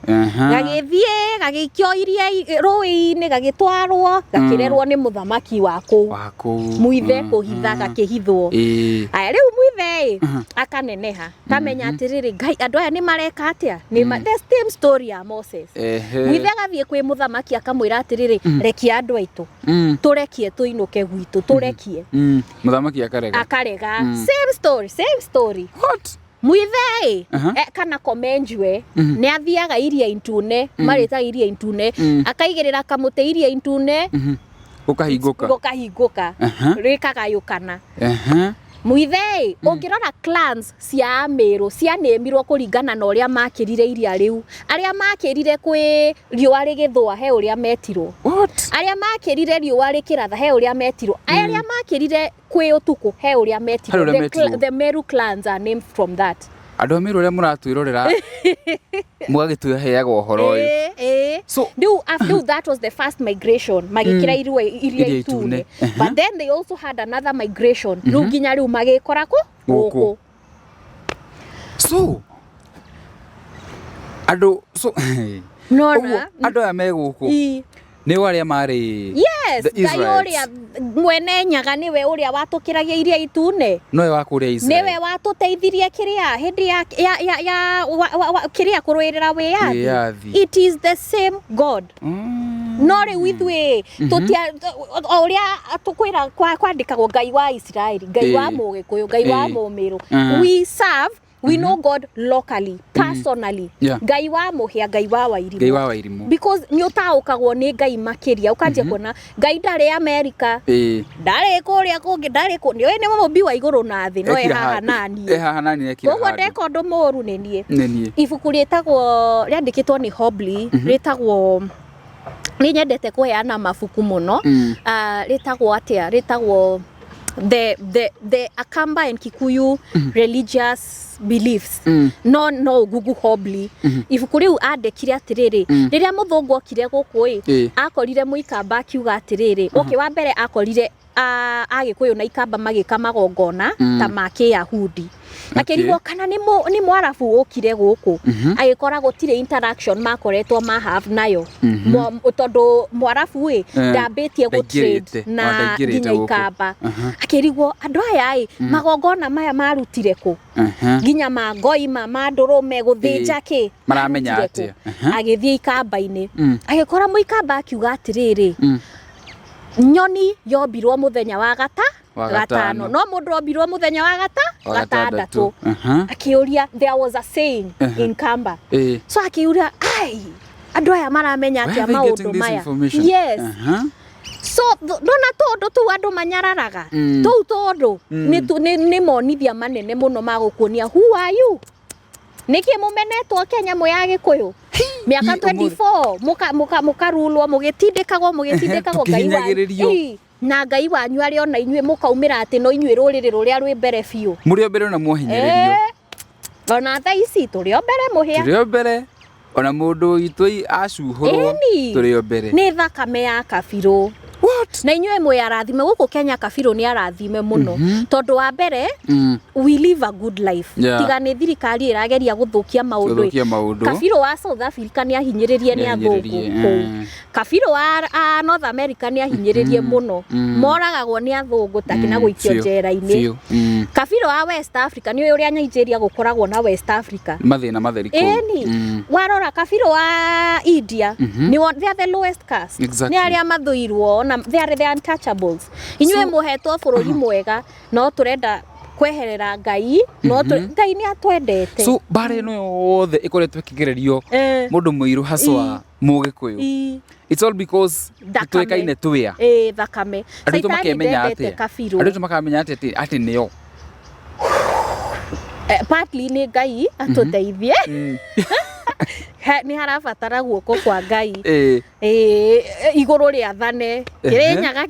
gagĩthiĩ gagĩikio iria rũĩ-inĩ, gagĩtwarwo, gakĩrerwo nĩ mũthamaki wa kũu. Wa kũu. Muithe kũhitha, gakĩhithwo. Aya, rĩu Muithe ĩ akaneneha, kamenya atĩrĩrĩ, Ngai, andũ aya nĩ mareka atĩa? The same story ya Moses. Muithe agathiĩ kwĩ mũthamaki, akamwĩra atĩrĩrĩ, "Rekia andũ aitũ, tũrekie tũinũke gwitũ, tũrekie." Mũthamaki akarega. Akarega. Same story, same story. What? Muithe ĩ kana komenjwe nĩ athiaga Iria Itune, marĩtaga Iria Itune, akaigĩrĩra kamũtĩ Iria Itune. Ũkahingũka. Gũkahingũka, rĩkagayũkana. Muithe ĩ, ũngĩrora clans cia Amĩrũ cianĩmirwo kũringana na ũrĩa makĩrire iria rĩu. Arĩa makĩrire kwĩ riũa rĩgĩthũa, he ũrĩa metirwo. What? Arĩa makĩrire riũa rĩkĩratha, he ũrĩa metirwo. Arĩa makĩrire kwĩ ũtukũ, he ũrĩa metirwo. He ũrĩa metirwo. The Meru clans are named from that. Andũ a Meru arĩa mũratwĩrorera mũgagĩtũheaga ũhoro ũyũ. Ĩĩ. So Rĩu that was the first migration, magĩkĩra iria Iria Itune. Itune. But then they also had another migration, rĩu nginya rĩu magĩkora kũ? Gũkũ. Gũkũ. So andũ, so ũguo Nona andũ aya me gũkũ nĩo arĩa marĩ Yes. the Ngai Israelites. ũrĩa mwene Nyaga nĩwe ũrĩa watũkĩragia Iria Itune. Nowe wa kũrĩa Israel. Nĩwe watũteithirie kĩrĩa hĩndĩ ya kĩrĩa kũrũĩrĩra wĩyathi. Wĩyathi. It is the same God. No rĩu ithuĩ tũtia o ũrĩa tũkwĩra kwandĩkagwo Ngai wa Isiraeli, Ngai wa Mũgĩkũyũ, Ngai wa Mũmĩrũ. We serve We know God locally, personally. Ngai wa mũhĩa, Ngai wa Wairimũ. Ngai wa Wairimũ. Because nĩ ũtaũkagwo nĩ Ngai makĩria, ũkanjia kuona Ngai ndarĩ Amerika, ndarĩ kũrĩa kũngĩ, ndarĩ kũ, nĩ nĩ mũmbi wa igũrũ na thĩ, no e Ekira haha handũ. naniĩ. E haha naniĩ ekira Koguo handũ. ndeka ũndũ mũru nĩ niĩ. Nĩ niĩ. Ibuku rĩtagwo, rĩandĩkĩtwo nĩ Hobley, rĩtagwo, nĩ nyendete kũheana mabuku mũno. Ah, rĩtagwo atĩa? Rĩtagwo the Akamba and Kikuyu Religious Beliefs. No Google Hobley. Ibuku rĩu andĩkire atĩrĩrĩ, rĩrĩa mũthũngũ okire gũkũ ĩ, akorire mũikamba akiuga atĩrĩrĩ, okay, wa mbere akorire Agĩkũyũ na Ikamba magĩka magongona ta ma Kĩyahudi. Akĩrigwo kana nĩ Mwarabu ũkire gũkũ, agĩkora gũtirĩ interaction makoretwo ma have nayo. Tondũ Mwarabu ĩ ndambĩtie gũ trade Ndaingĩrĩte, na o, ndaingĩrĩte nginya gũkũ. Ikamba. Akĩrigwo andũ aya ĩ magongona maya marutire kũ, nginya ma ngoima, ma ndũrũme, gũthĩnja kĩ, Maramenya marutire atĩa? kũ? Agĩthiĩ Ikamba-inĩ, agĩkora mũikamba akiuga atĩrĩrĩ, nyoni yombirwo mũthenya wa Wa gatano, gatano. no mũndũ ombirwo mũthenya wa Wa gatandatũ. Akĩũria, there was a saying in Kamba, so akĩũria, ai, andũ aya maramenya Where atĩa are they getting maũndũ this maya? information? Yes. So ndona tũndũ tũu andũ manyararaga, tũu tondũ nĩ monithia manene mũno ma gũkuonia who are you. Nĩkĩ mũmenetwo Kenya mwĩ Agĩkũyũ mĩaka Hi, ũmũthĩ. 24, mũkarulwo, mũgĩtindĩkagwo, mũgĩtindĩkagwo, Ngai wanyu Tũkĩhinyagĩrĩrio. Ii, na Ngai wanyu arĩ ona inyuĩ, mũkaumĩra atĩ no inyuĩ rũrĩrĩ rũrĩa rwĩ mbere biũ. Mũrĩ o mbere na mwahinyĩrĩrio. Eh, ona thaa ici tũrĩ o mbere mũhĩa. Tũrĩ o mbere, ona mũndũ witũ acuhũrwo, Ĩni. tũrĩ o mbere. Nĩ thakame ya kabirũ. What? Na inyuĩ mwĩ arathime gũkũ Kenya, kabirũ nĩ arathime mũno, tondũ wa mbere, we live a good life. Tiga nĩ thirikari ĩrageria gũthũkia maũndũ ĩ. Gũthũkia maũndũ. Kabirũ wa South Africa nĩ ahinyĩrĩrie nĩ athũngũ Nĩahinyĩrĩrie, kũu. Kabirũ wa North America nĩ ahinyĩrĩrie mũno, moragagwo nĩ athũngũ ta na gũikio Biũ, njera-inĩ. biũ. Kabirũ wa West Africa, nĩ ũrĩa Nigeria gũkoragwo na West Africa. Mathĩna matheri kũu. Ĩni. Warora kabirũ wa India, they are the lowest caste. Nĩ arĩa mathũirwo, na they are the untouchables. Inyuĩ mũhetwo bũrũri mwega, no tũrenda kweherera Ngai, no Ngai nĩ atwendete. So mbara ĩno yothe ĩkoretwo ĩkĩgererio mũndũ mũirũ haswa mũgĩkũyũ, it's all because Thakame. tũĩkaine twĩa. Ĩ, thakame. Andũ aitũ Caitani makemenya ndendete atĩa? kabirũ. Andũ aitũ makamenya atĩa atĩ nĩo? Partly nĩ Ngai atũteithie. Nĩ harabatara guoko kwa Ngai. Ĩ, igũrũ rĩathane, Kĩrĩnyaga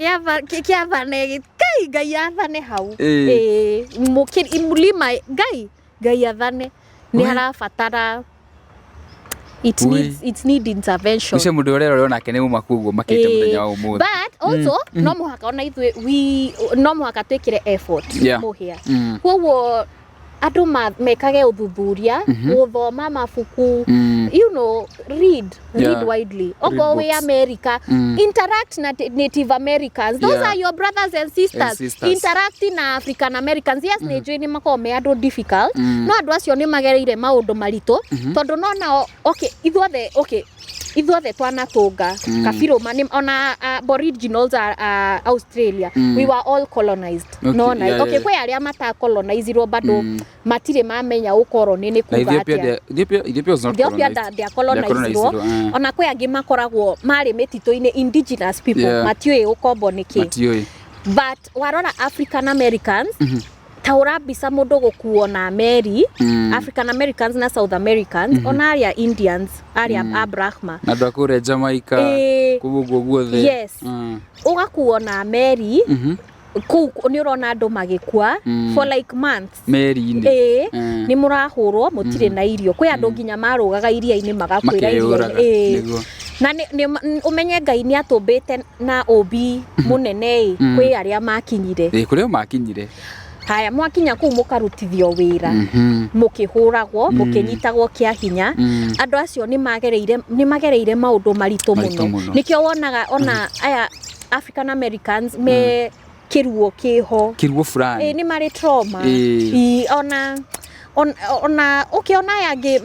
kĩathane, Ngai, Ngai athane hau. Ĩ, mlima, Ngai, Ngai athane. Nĩ harabatara, it needs, it need intervention. Ũcio mũndũ ũrĩa ũrona nake nĩ mũmaku ũguo makĩte mũthenya wa ũmũthĩ. But also no mũhaka ona ithuĩ we no mũhaka twĩkĩre effort mũhĩa. Koguo andũ mekage ũthuthuria, gũthoma mabuku, read, read widely. Okorwo wĩ Books. America, interact na Native Americans. Those are your brothers and sisters. And sisters. Interact na African Americans. Yes, nĩ njũĩ nĩ makoragwo me andũ difficult, no andũ acio nĩ magereire maũndũ maritũ, tondũ no nao, okay, ithuothe, okay, ithuothe twanatũnga kabirũ ona aboriginals a Australia, we were all colonized. Nona, okay, kwĩ arĩa matacolonizirwo bado matirĩ mamenya ũkoroni nĩ Na kuga Ethiopia, atĩa. Ethiopia was not Ethiopia colonized. ndĩacolonizirwo. Ndĩacolonizirwo, eh. Ona kwĩ angĩ makoragwo marĩ mĩtitũ-inĩ, indigenous people, matiũĩ ũkombo nĩ kĩ. Matiũĩ. But warora African Americans, ta ũra mbica mũndũ gũkuo na meri, African Americans na South Americans, ona arĩa Indians, arĩa a Brahma. Na andũ a kũrĩa Jamaica, kũu ũguo guothe. Yes. Ũgakuo na meri, kũu nĩ ũrona andũ magĩkua for like months. Meri-inĩ. Ĩĩ, nĩ mũrahũrwo, mũtirĩ na irio. Kwĩ andũ nginya marũgaga iria-inĩ magakuĩra Makeyũraga, iria-inĩ. Ĩĩ. nĩguo. Na ũmenye Ngai nĩ atũmbĩte na ũmbi mũnene ĩ, kwĩ arĩa makinyire. Ĩĩ, kũrĩa makinyire. Haya, mwakinya kũu mũkarutithio wĩra, mũkĩhũragwo, mũkĩnyitagwo kĩa hinya. Andũ acio nĩ magereire maũndũ maritũ Maritũ mũno. mũno. Nĩkĩo wonaga ona aya African Americans me kĩruo kĩho. Kĩruo fulani. Ĩ, nĩ marĩ trauma. Ĩ. Ĩ, ona Ona ũkĩona aya angĩ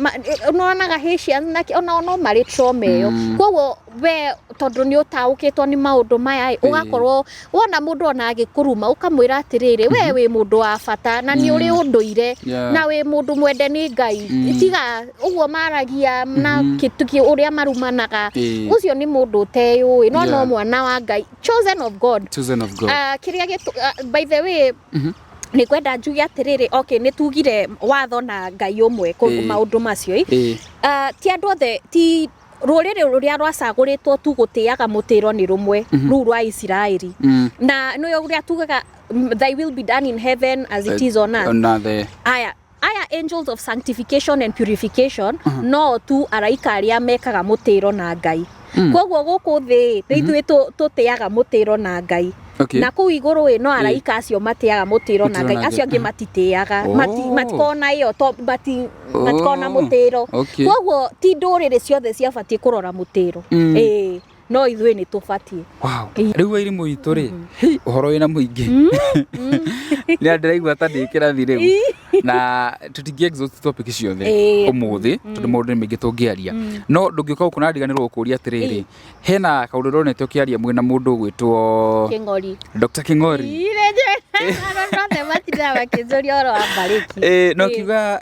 nĩwonaga Haitians na ona no marĩ trauma ĩyo. Koguo we tondũ nĩ ũtaũkĩtwo nĩ maũndũ maya ĩ, ũgakorwo wona mũndũ ona agĩkũruma ũkamwĩra atĩrĩrĩ, we wĩ mũndũ wa bata na nĩ ũrĩ ũndũire na wĩ mũndũ mwende nĩ Ngai. Tiga ũguo maragia na ũrĩa marumanaga. Ũcio nĩ mũndũ ũteyũĩ no no mwana wa Ngai, chosen of God. Chosen of God. Ah, kĩrĩa by the way, nĩ ngwenda njuge atĩrĩrĩ, okay, nĩ tugire watho na Ngai ũmwe maũndũ macio ĩ. Ah, ti andũ othe, ti rũrĩrĩ rũrĩa rwacagũrĩtwo tu gũtĩaga mũtĩro nĩ rũmwe rũu rwa Isiraeli. Na nĩyo ũrĩa tugaga, "Thy will be done in heaven as it is on earth." On earth. Aya angels of sanctification and purification no tu araika arĩa mekaga mũtĩro na Ngai. Koguo gũkũ thĩ nĩ ithuĩ tũtĩaga mũtĩro na Ngai. Na kũu igũrũ ĩ, no araika acio matĩaga mũtĩro na Mũtĩro Ngai. na Acio Ngai. angĩ matitĩaga. Matikoragwo na ĩyo to matikoragwo na mũtĩro. Koguo ti ndũrĩrĩ ciothe ciabatiĩ kũrora mũtĩro. Ĩĩ, no ithuĩ nĩ tũbatiĩ. Wow. Rĩu wairimũ itũ rĩ, hei, ũhoro wĩna mũingĩ. Nĩ ndĩraigua ta ndĩ kĩrathi rĩu. Na tũtingĩ exhaust topic ciothe ũmũthĩ tondũ maũndũ nĩ maingĩ tũngĩaria. No ndũngĩũka gũkũ na ndiganĩrwo gũkũria atĩrĩrĩ, hena kaũndũ ndonete ũkĩaria mwĩna mũndũ ũgwĩtwo Kĩng'ori. Dr. Kĩng'ori. Othe matindaga makĩnjũria ũhoro wa mbarĩki. No kiuga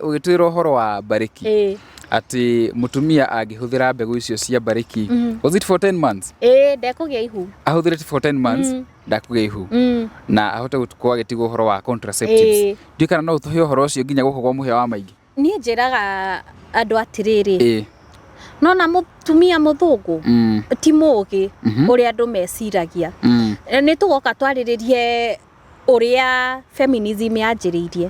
ũgĩtwĩra ũhoro wa mbarĩki atĩ mũtumia angĩhũthĩra mbegũ icio cia mbarĩki, was it for 10 months? Ĩĩ, ndekũgĩa ihu. Ahũthĩrĩte for 10 months ndakũgĩa ihu na ahote gũkorwo agĩtigwo ũhoro wa contraceptives. Ndiũĩ kana no ũtũhe ũhoro ũcio nginya gũkũ kwa mũhĩa wa maingĩ. Niĩ njĩraga andũ atĩrĩrĩ, nona mũtumia mũthũngũ ti mũgĩ ũrĩa andũ meciragia. Nĩ tũgoka twarĩrĩrie ũrĩa feminism yanjĩrĩirie,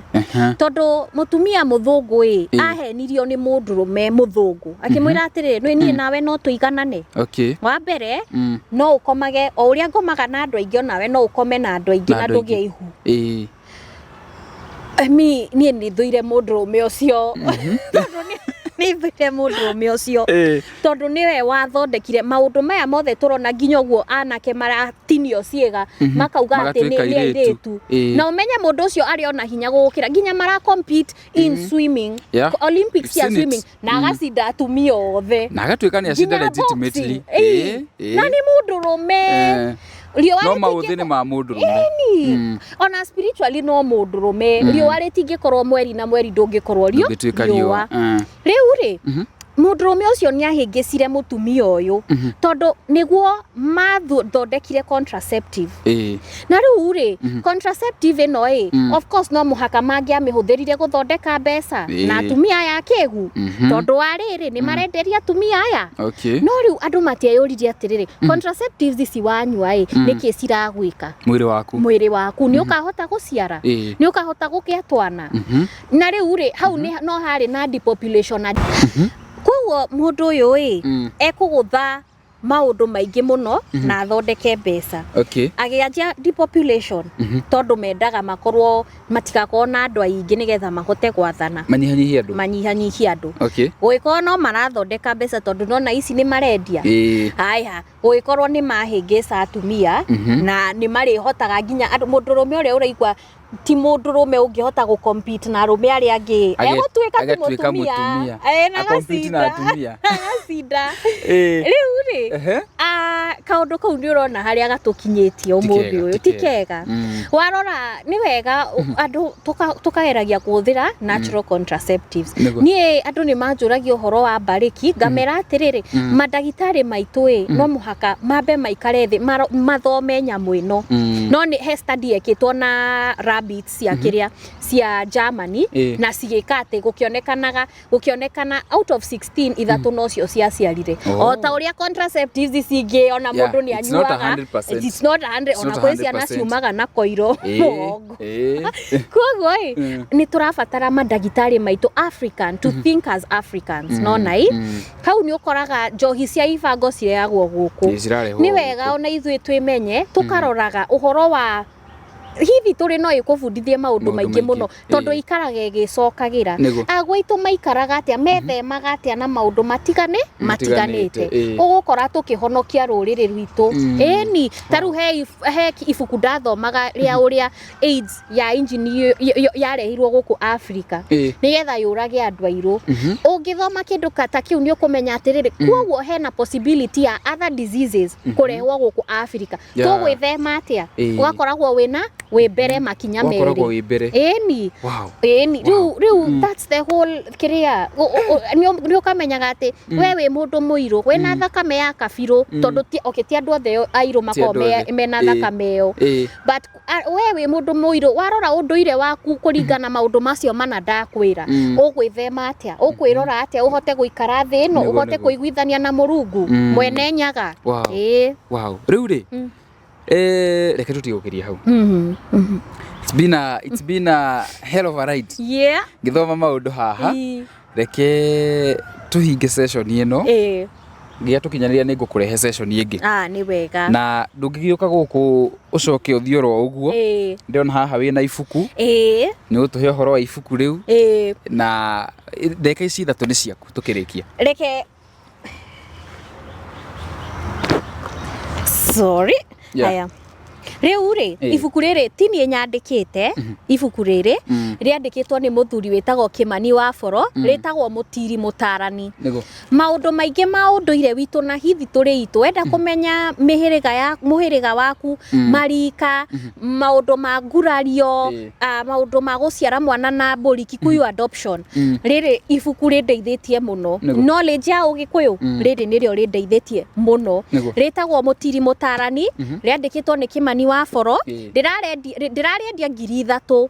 tondũ mũtumia mũthũngũ ĩ, ahenirio nĩ mũndũrũme mũthũngũ akĩmwĩra atĩrĩrĩ, nĩ niĩ nawe no tũiganane. Wa mbere, no ũkomage o ũrĩa ngomaga na andũ aingĩ, onawe no ũkome na andũ aingĩ Na na andũ aingĩ. ndũgĩe ihu. Mi niĩ nĩ thũire mũndũrũme ũcio, tondũ nĩ thũire mũndũrũme ũcio tondũ nĩwe wathondekire maũndũ maya mothe tũrona, nginya ũguo anake maratinio ciĩga makauga atĩ nĩ Magatuĩka nĩ airĩtu. airĩtu. Na ũmenye mũndũ ũcio arĩ ona hinya gũgũkĩra, nginya mara compete in swimming, Olympics We've cia seen it. swimming, na agacinda atumia othe. Na agatuĩka nĩ acinda Nginya legitimately. boxing. Ĩĩ. Na nĩ mũndũrũme. Riũa No rĩtingĩko- maũthĩ nĩ ma mũndũrũme. Ĩni. Ona spiritually no mũndũrũme. Riũa rĩtingĩkorwo mweri na mweri ndũngĩkorwo Ndũngĩtuĩka riũa. riũa. Rĩu rĩ, mũndũrũme ũcio nĩ ahĩngĩcire mũtumia ũyũ tondũ nĩguo mathondekire contraceptive. Na rĩu rĩ, contraceptive ĩno ĩ, of course no mũhaka mangĩamĩhũthĩrire gũthondeka mbeca na atumia aya akĩgu, tondũ wa rĩrĩ nĩ marenderia atumia aya. No rĩu andũ matieyũririe atĩrĩrĩ, contraceptives ici wanyua ĩ, nĩkĩ ciragwĩka Mwĩrĩ waku. Mwĩrĩ waku? Nĩ ũkahota gũciara? Nĩ ũkahota gũgĩa twana? Na rĩu rĩ, hau nĩ no harĩ na depopulation, na koguo mũndũ ũyũ ĩ, ekũgũtha maũndũ maingĩ mũno na athondeke mbeca. Agĩanjia depopulation tondũ mendaga makorwo matigakorwo na andũ aingĩ nĩgetha mahote gwathana. Manyihanyihie andũ. Manyihanyihie andũ. Gũgĩkorwo no marathondeka mbeca tondũ nona ici nĩ marendia. Haya, gũgĩkorwo nĩ mahĩngĩca atumia na nĩ marĩhotaga nginya andũ, mũndũrũme ũrĩa ũraigua ti mũndũrũme ũngĩhota gũ compete na arũme arĩa angĩ egũtuĩka tu Agatuĩka mũtumia. Mũtumia. Na A-compete na agacinda. atumia. Agacinda. Rĩu rĩ, kaũndũ kau nĩ ũrona harĩa gatũkinyĩtie ũmũthĩ Kega, ũyũ ti ti kega. kega. Warora nĩ wega andũ tũkageragia kũhũthĩra natural contraceptives. Niĩ andũ nĩ manjũragia ũhoro wa mbarĩki, ngamera atĩrĩrĩ, mandagĩtarĩ maitũ ĩ, no mũhaka mambe maikare thĩ mathome nyamũ ĩno. No nĩ he study yekĩtwo na rabbits cia kĩrĩa cia Germany na cigĩka atĩ gũkĩonekanaga gũkĩonekana out of 16, ithatũ nocio ciaciarire. O ta ũrĩa contraceptives ici ingĩ ona mũndũ nĩ It's not anyuaga. 100%. It's not 100. It's Ona not kwĩ ciana 100%. ciumaga na koiro mũgongo. Koguo ĩ, nĩ tũrabatara mandagĩtarĩ maitũ African to think as Africans. Nona ĩ, hau nĩ ũkoraga njohi cia ibango cireagwo gũkũ. Ĩĩ, cirarehwo Nĩ wega gũkũ. ona ithuĩ twĩmenye, tũkaroraga ũhoro wa Hihi tũrĩ no ĩkũbundithie maũndũ Maũndũ maingĩ mũno, maingĩ, tondũ ĩĩ. ikaraga ĩgĩcokagĩra. Nĩguo. Agwaitũ maikaraga atĩa, methemaga atĩa na maũndũ matigane Matiganĩte, matiganĩte. ĩĩ. Ũgũkora tũkĩhonokia rũrĩrĩ rwitũ. Ĩni ta rĩu he ibuku ndathomaga rĩa ũrĩa AIDS ya engine yarehirwo gũkũ Africa nĩgetha yũrage andũ airũ. Ũngĩthoma kĩndũ ta kĩu nĩ ũkũmenya atĩrĩrĩ, koguo hena possibility ya other diseases kũrehwo gũkũ Africa. Tũgwĩthema atĩa? Ũgakoragwo wĩna wĩ mbere makinya Ũgakoragwo merĩ. Wĩ mbere. Ĩni. Ĩni, rĩu that's the whole kĩrĩa nĩ ũkamenyaga atĩ we wĩ mũndũ mũirũ wĩna thakame ya kabirũ, tondũ ti, okay, ti andũ othe airũ makoragwo Andũ othe. mena thakame ĩyo, but we wĩ mũndũ mũirũ, warora ũndũire waku kũringana maũndũ macio mana ndakwĩra, ũgwĩthema atĩa, ũkwĩrora atĩa ũhote gũikara thĩ ĩno, ũhote kũiguithania na Mũrungu mwene Nyaga. Ĩĩ. Wow. Rĩu rĩ, reke tũtige gũkĩria hau. It's been a hell of a ride ngĩthoma maũndũ haha. Reke tũhinge session ĩno. Nginya tũkinyanĩria nĩ ngũkũrehe session ĩngĩ. Ah, nĩ wega. Na ndũngĩgĩũka gũkũ ũcoke ũthiĩ oro ũguo. Ndĩrona haha wĩna ibuku. Nĩ ũtũhe ũhoro wa ibuku rĩu. Na ndagĩka ici 3 nĩ ciaku tũkĩrĩkia. Reke, sorry. Haya, rĩu rĩ, ibuku rĩrĩ ti niĩ nyandĩkĩte. Ibuku rĩrĩ rĩandĩkĩtwo nĩ mũthuri wĩtagwo Kĩmani wa Boro, rĩtagwo Mũtiri Mũtarani. Maũndũ maingĩ ma ũndũire witũ na hithi tũrĩ itũ. Wenda kũmenya mĩhĩrĩga ya mũhĩrĩga waku, marika, maũndũ ma ngurario, maũndũ ma gũciara mwana na mbũri, Kikuyu adoption, rĩrĩ ibuku rĩndeithĩtie mũno. Knowledge ya Ũgĩkũyũ, rĩrĩ nĩrĩo rĩndeithĩtie mũno. Rĩtagwo Mũtiri Mũtarani, rĩandĩkĩtwo nĩ Kĩmani wa Boro. Ndĩrarĩendia 3000.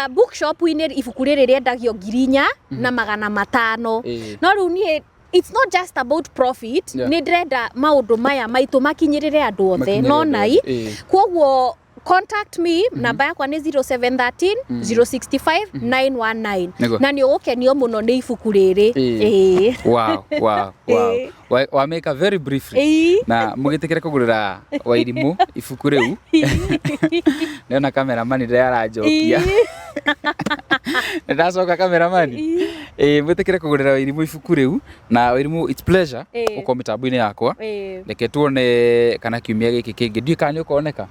Bookshop-inĩ ibuku rĩrĩ rĩendagio 4500. No rĩu niĩ, it's not just about profit. Nĩ ndĩrenda maũndũ maya maitũ makinyĩrĩre andũ othe. Makinyĩrĩre No andũ nai othe, ĩĩ. Koguo contact me, namba yakwa nĩ 0713 065 919. Na nĩ ũgũkenio mũno nĩ ibuku rĩrĩ. Ĩĩ. Wow. Wamĩka very briefly. Na mũgĩtĩkĩre kũgũrĩra Wairimũ ibuku rĩu. Ndĩrona cameraman rĩrĩa aranjokia. Nĩ ndacoka, cameraman. Ĩĩ, mwĩtĩkĩre kũgũrĩra Wairimũ ibuku rĩu. Na Wairimũ, it's pleasure gũkorwo mĩtambo-inĩ yakwa. Reke tuone kana kiumia gĩkĩ kĩngĩ ndiũĩ kana nĩ ũkoneka.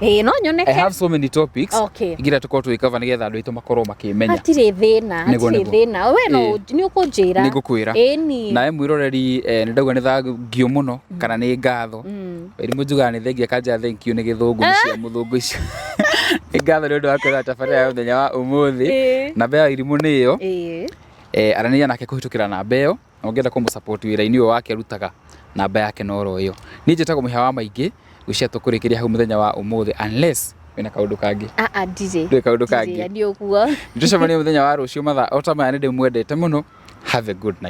Ĩĩ, no I nyoneke. have so many topics ingĩenda tũkorwo tũgĩcover nĩgetha andũ aitũ makorwo makĩmenya. Hatirĩ thĩna. Nĩguo, Hatirĩ nĩguo. thĩna, we no nĩ ũkũnjĩra. Nĩ ngũkwĩra. Ĩni. Nawe mwĩroreri, nĩ ndauga nĩ thangio mũno kana nĩ ngatho. Wairimũ njugaga nĩ thengia kanja, thank you nĩ gĩthũngũ, nĩ cia mũthũngũ icio. Nĩ ngatho nĩ ũndũ wa kwĩrora tabarĩra ya mũthenya wa ũmũthĩ. Namba ya Wairimũ nĩ ĩyo. Aranĩria nake kũhĩtũkĩra namba ĩyo, na ũngĩenda kũmũsupport wĩra-inĩ ũyũ wake arutaga, namba yake noro ĩyo. Niĩ njĩtagwo Mũhĩa wa Maingĩ. Ngwĩciria tũkũrĩkĩria hau mũthenya wa ũmũthĩ, unless wĩna kaũndũ kangĩ. Aa, ndirĩ. Ndũrĩ kaũndũ Ndirĩ, kangĩ. Nĩ ũguo. Tũcemanie mũthenya wa rũciũ mathaa o ta maya. Nĩ ndĩmwendete mũno. Have a good night.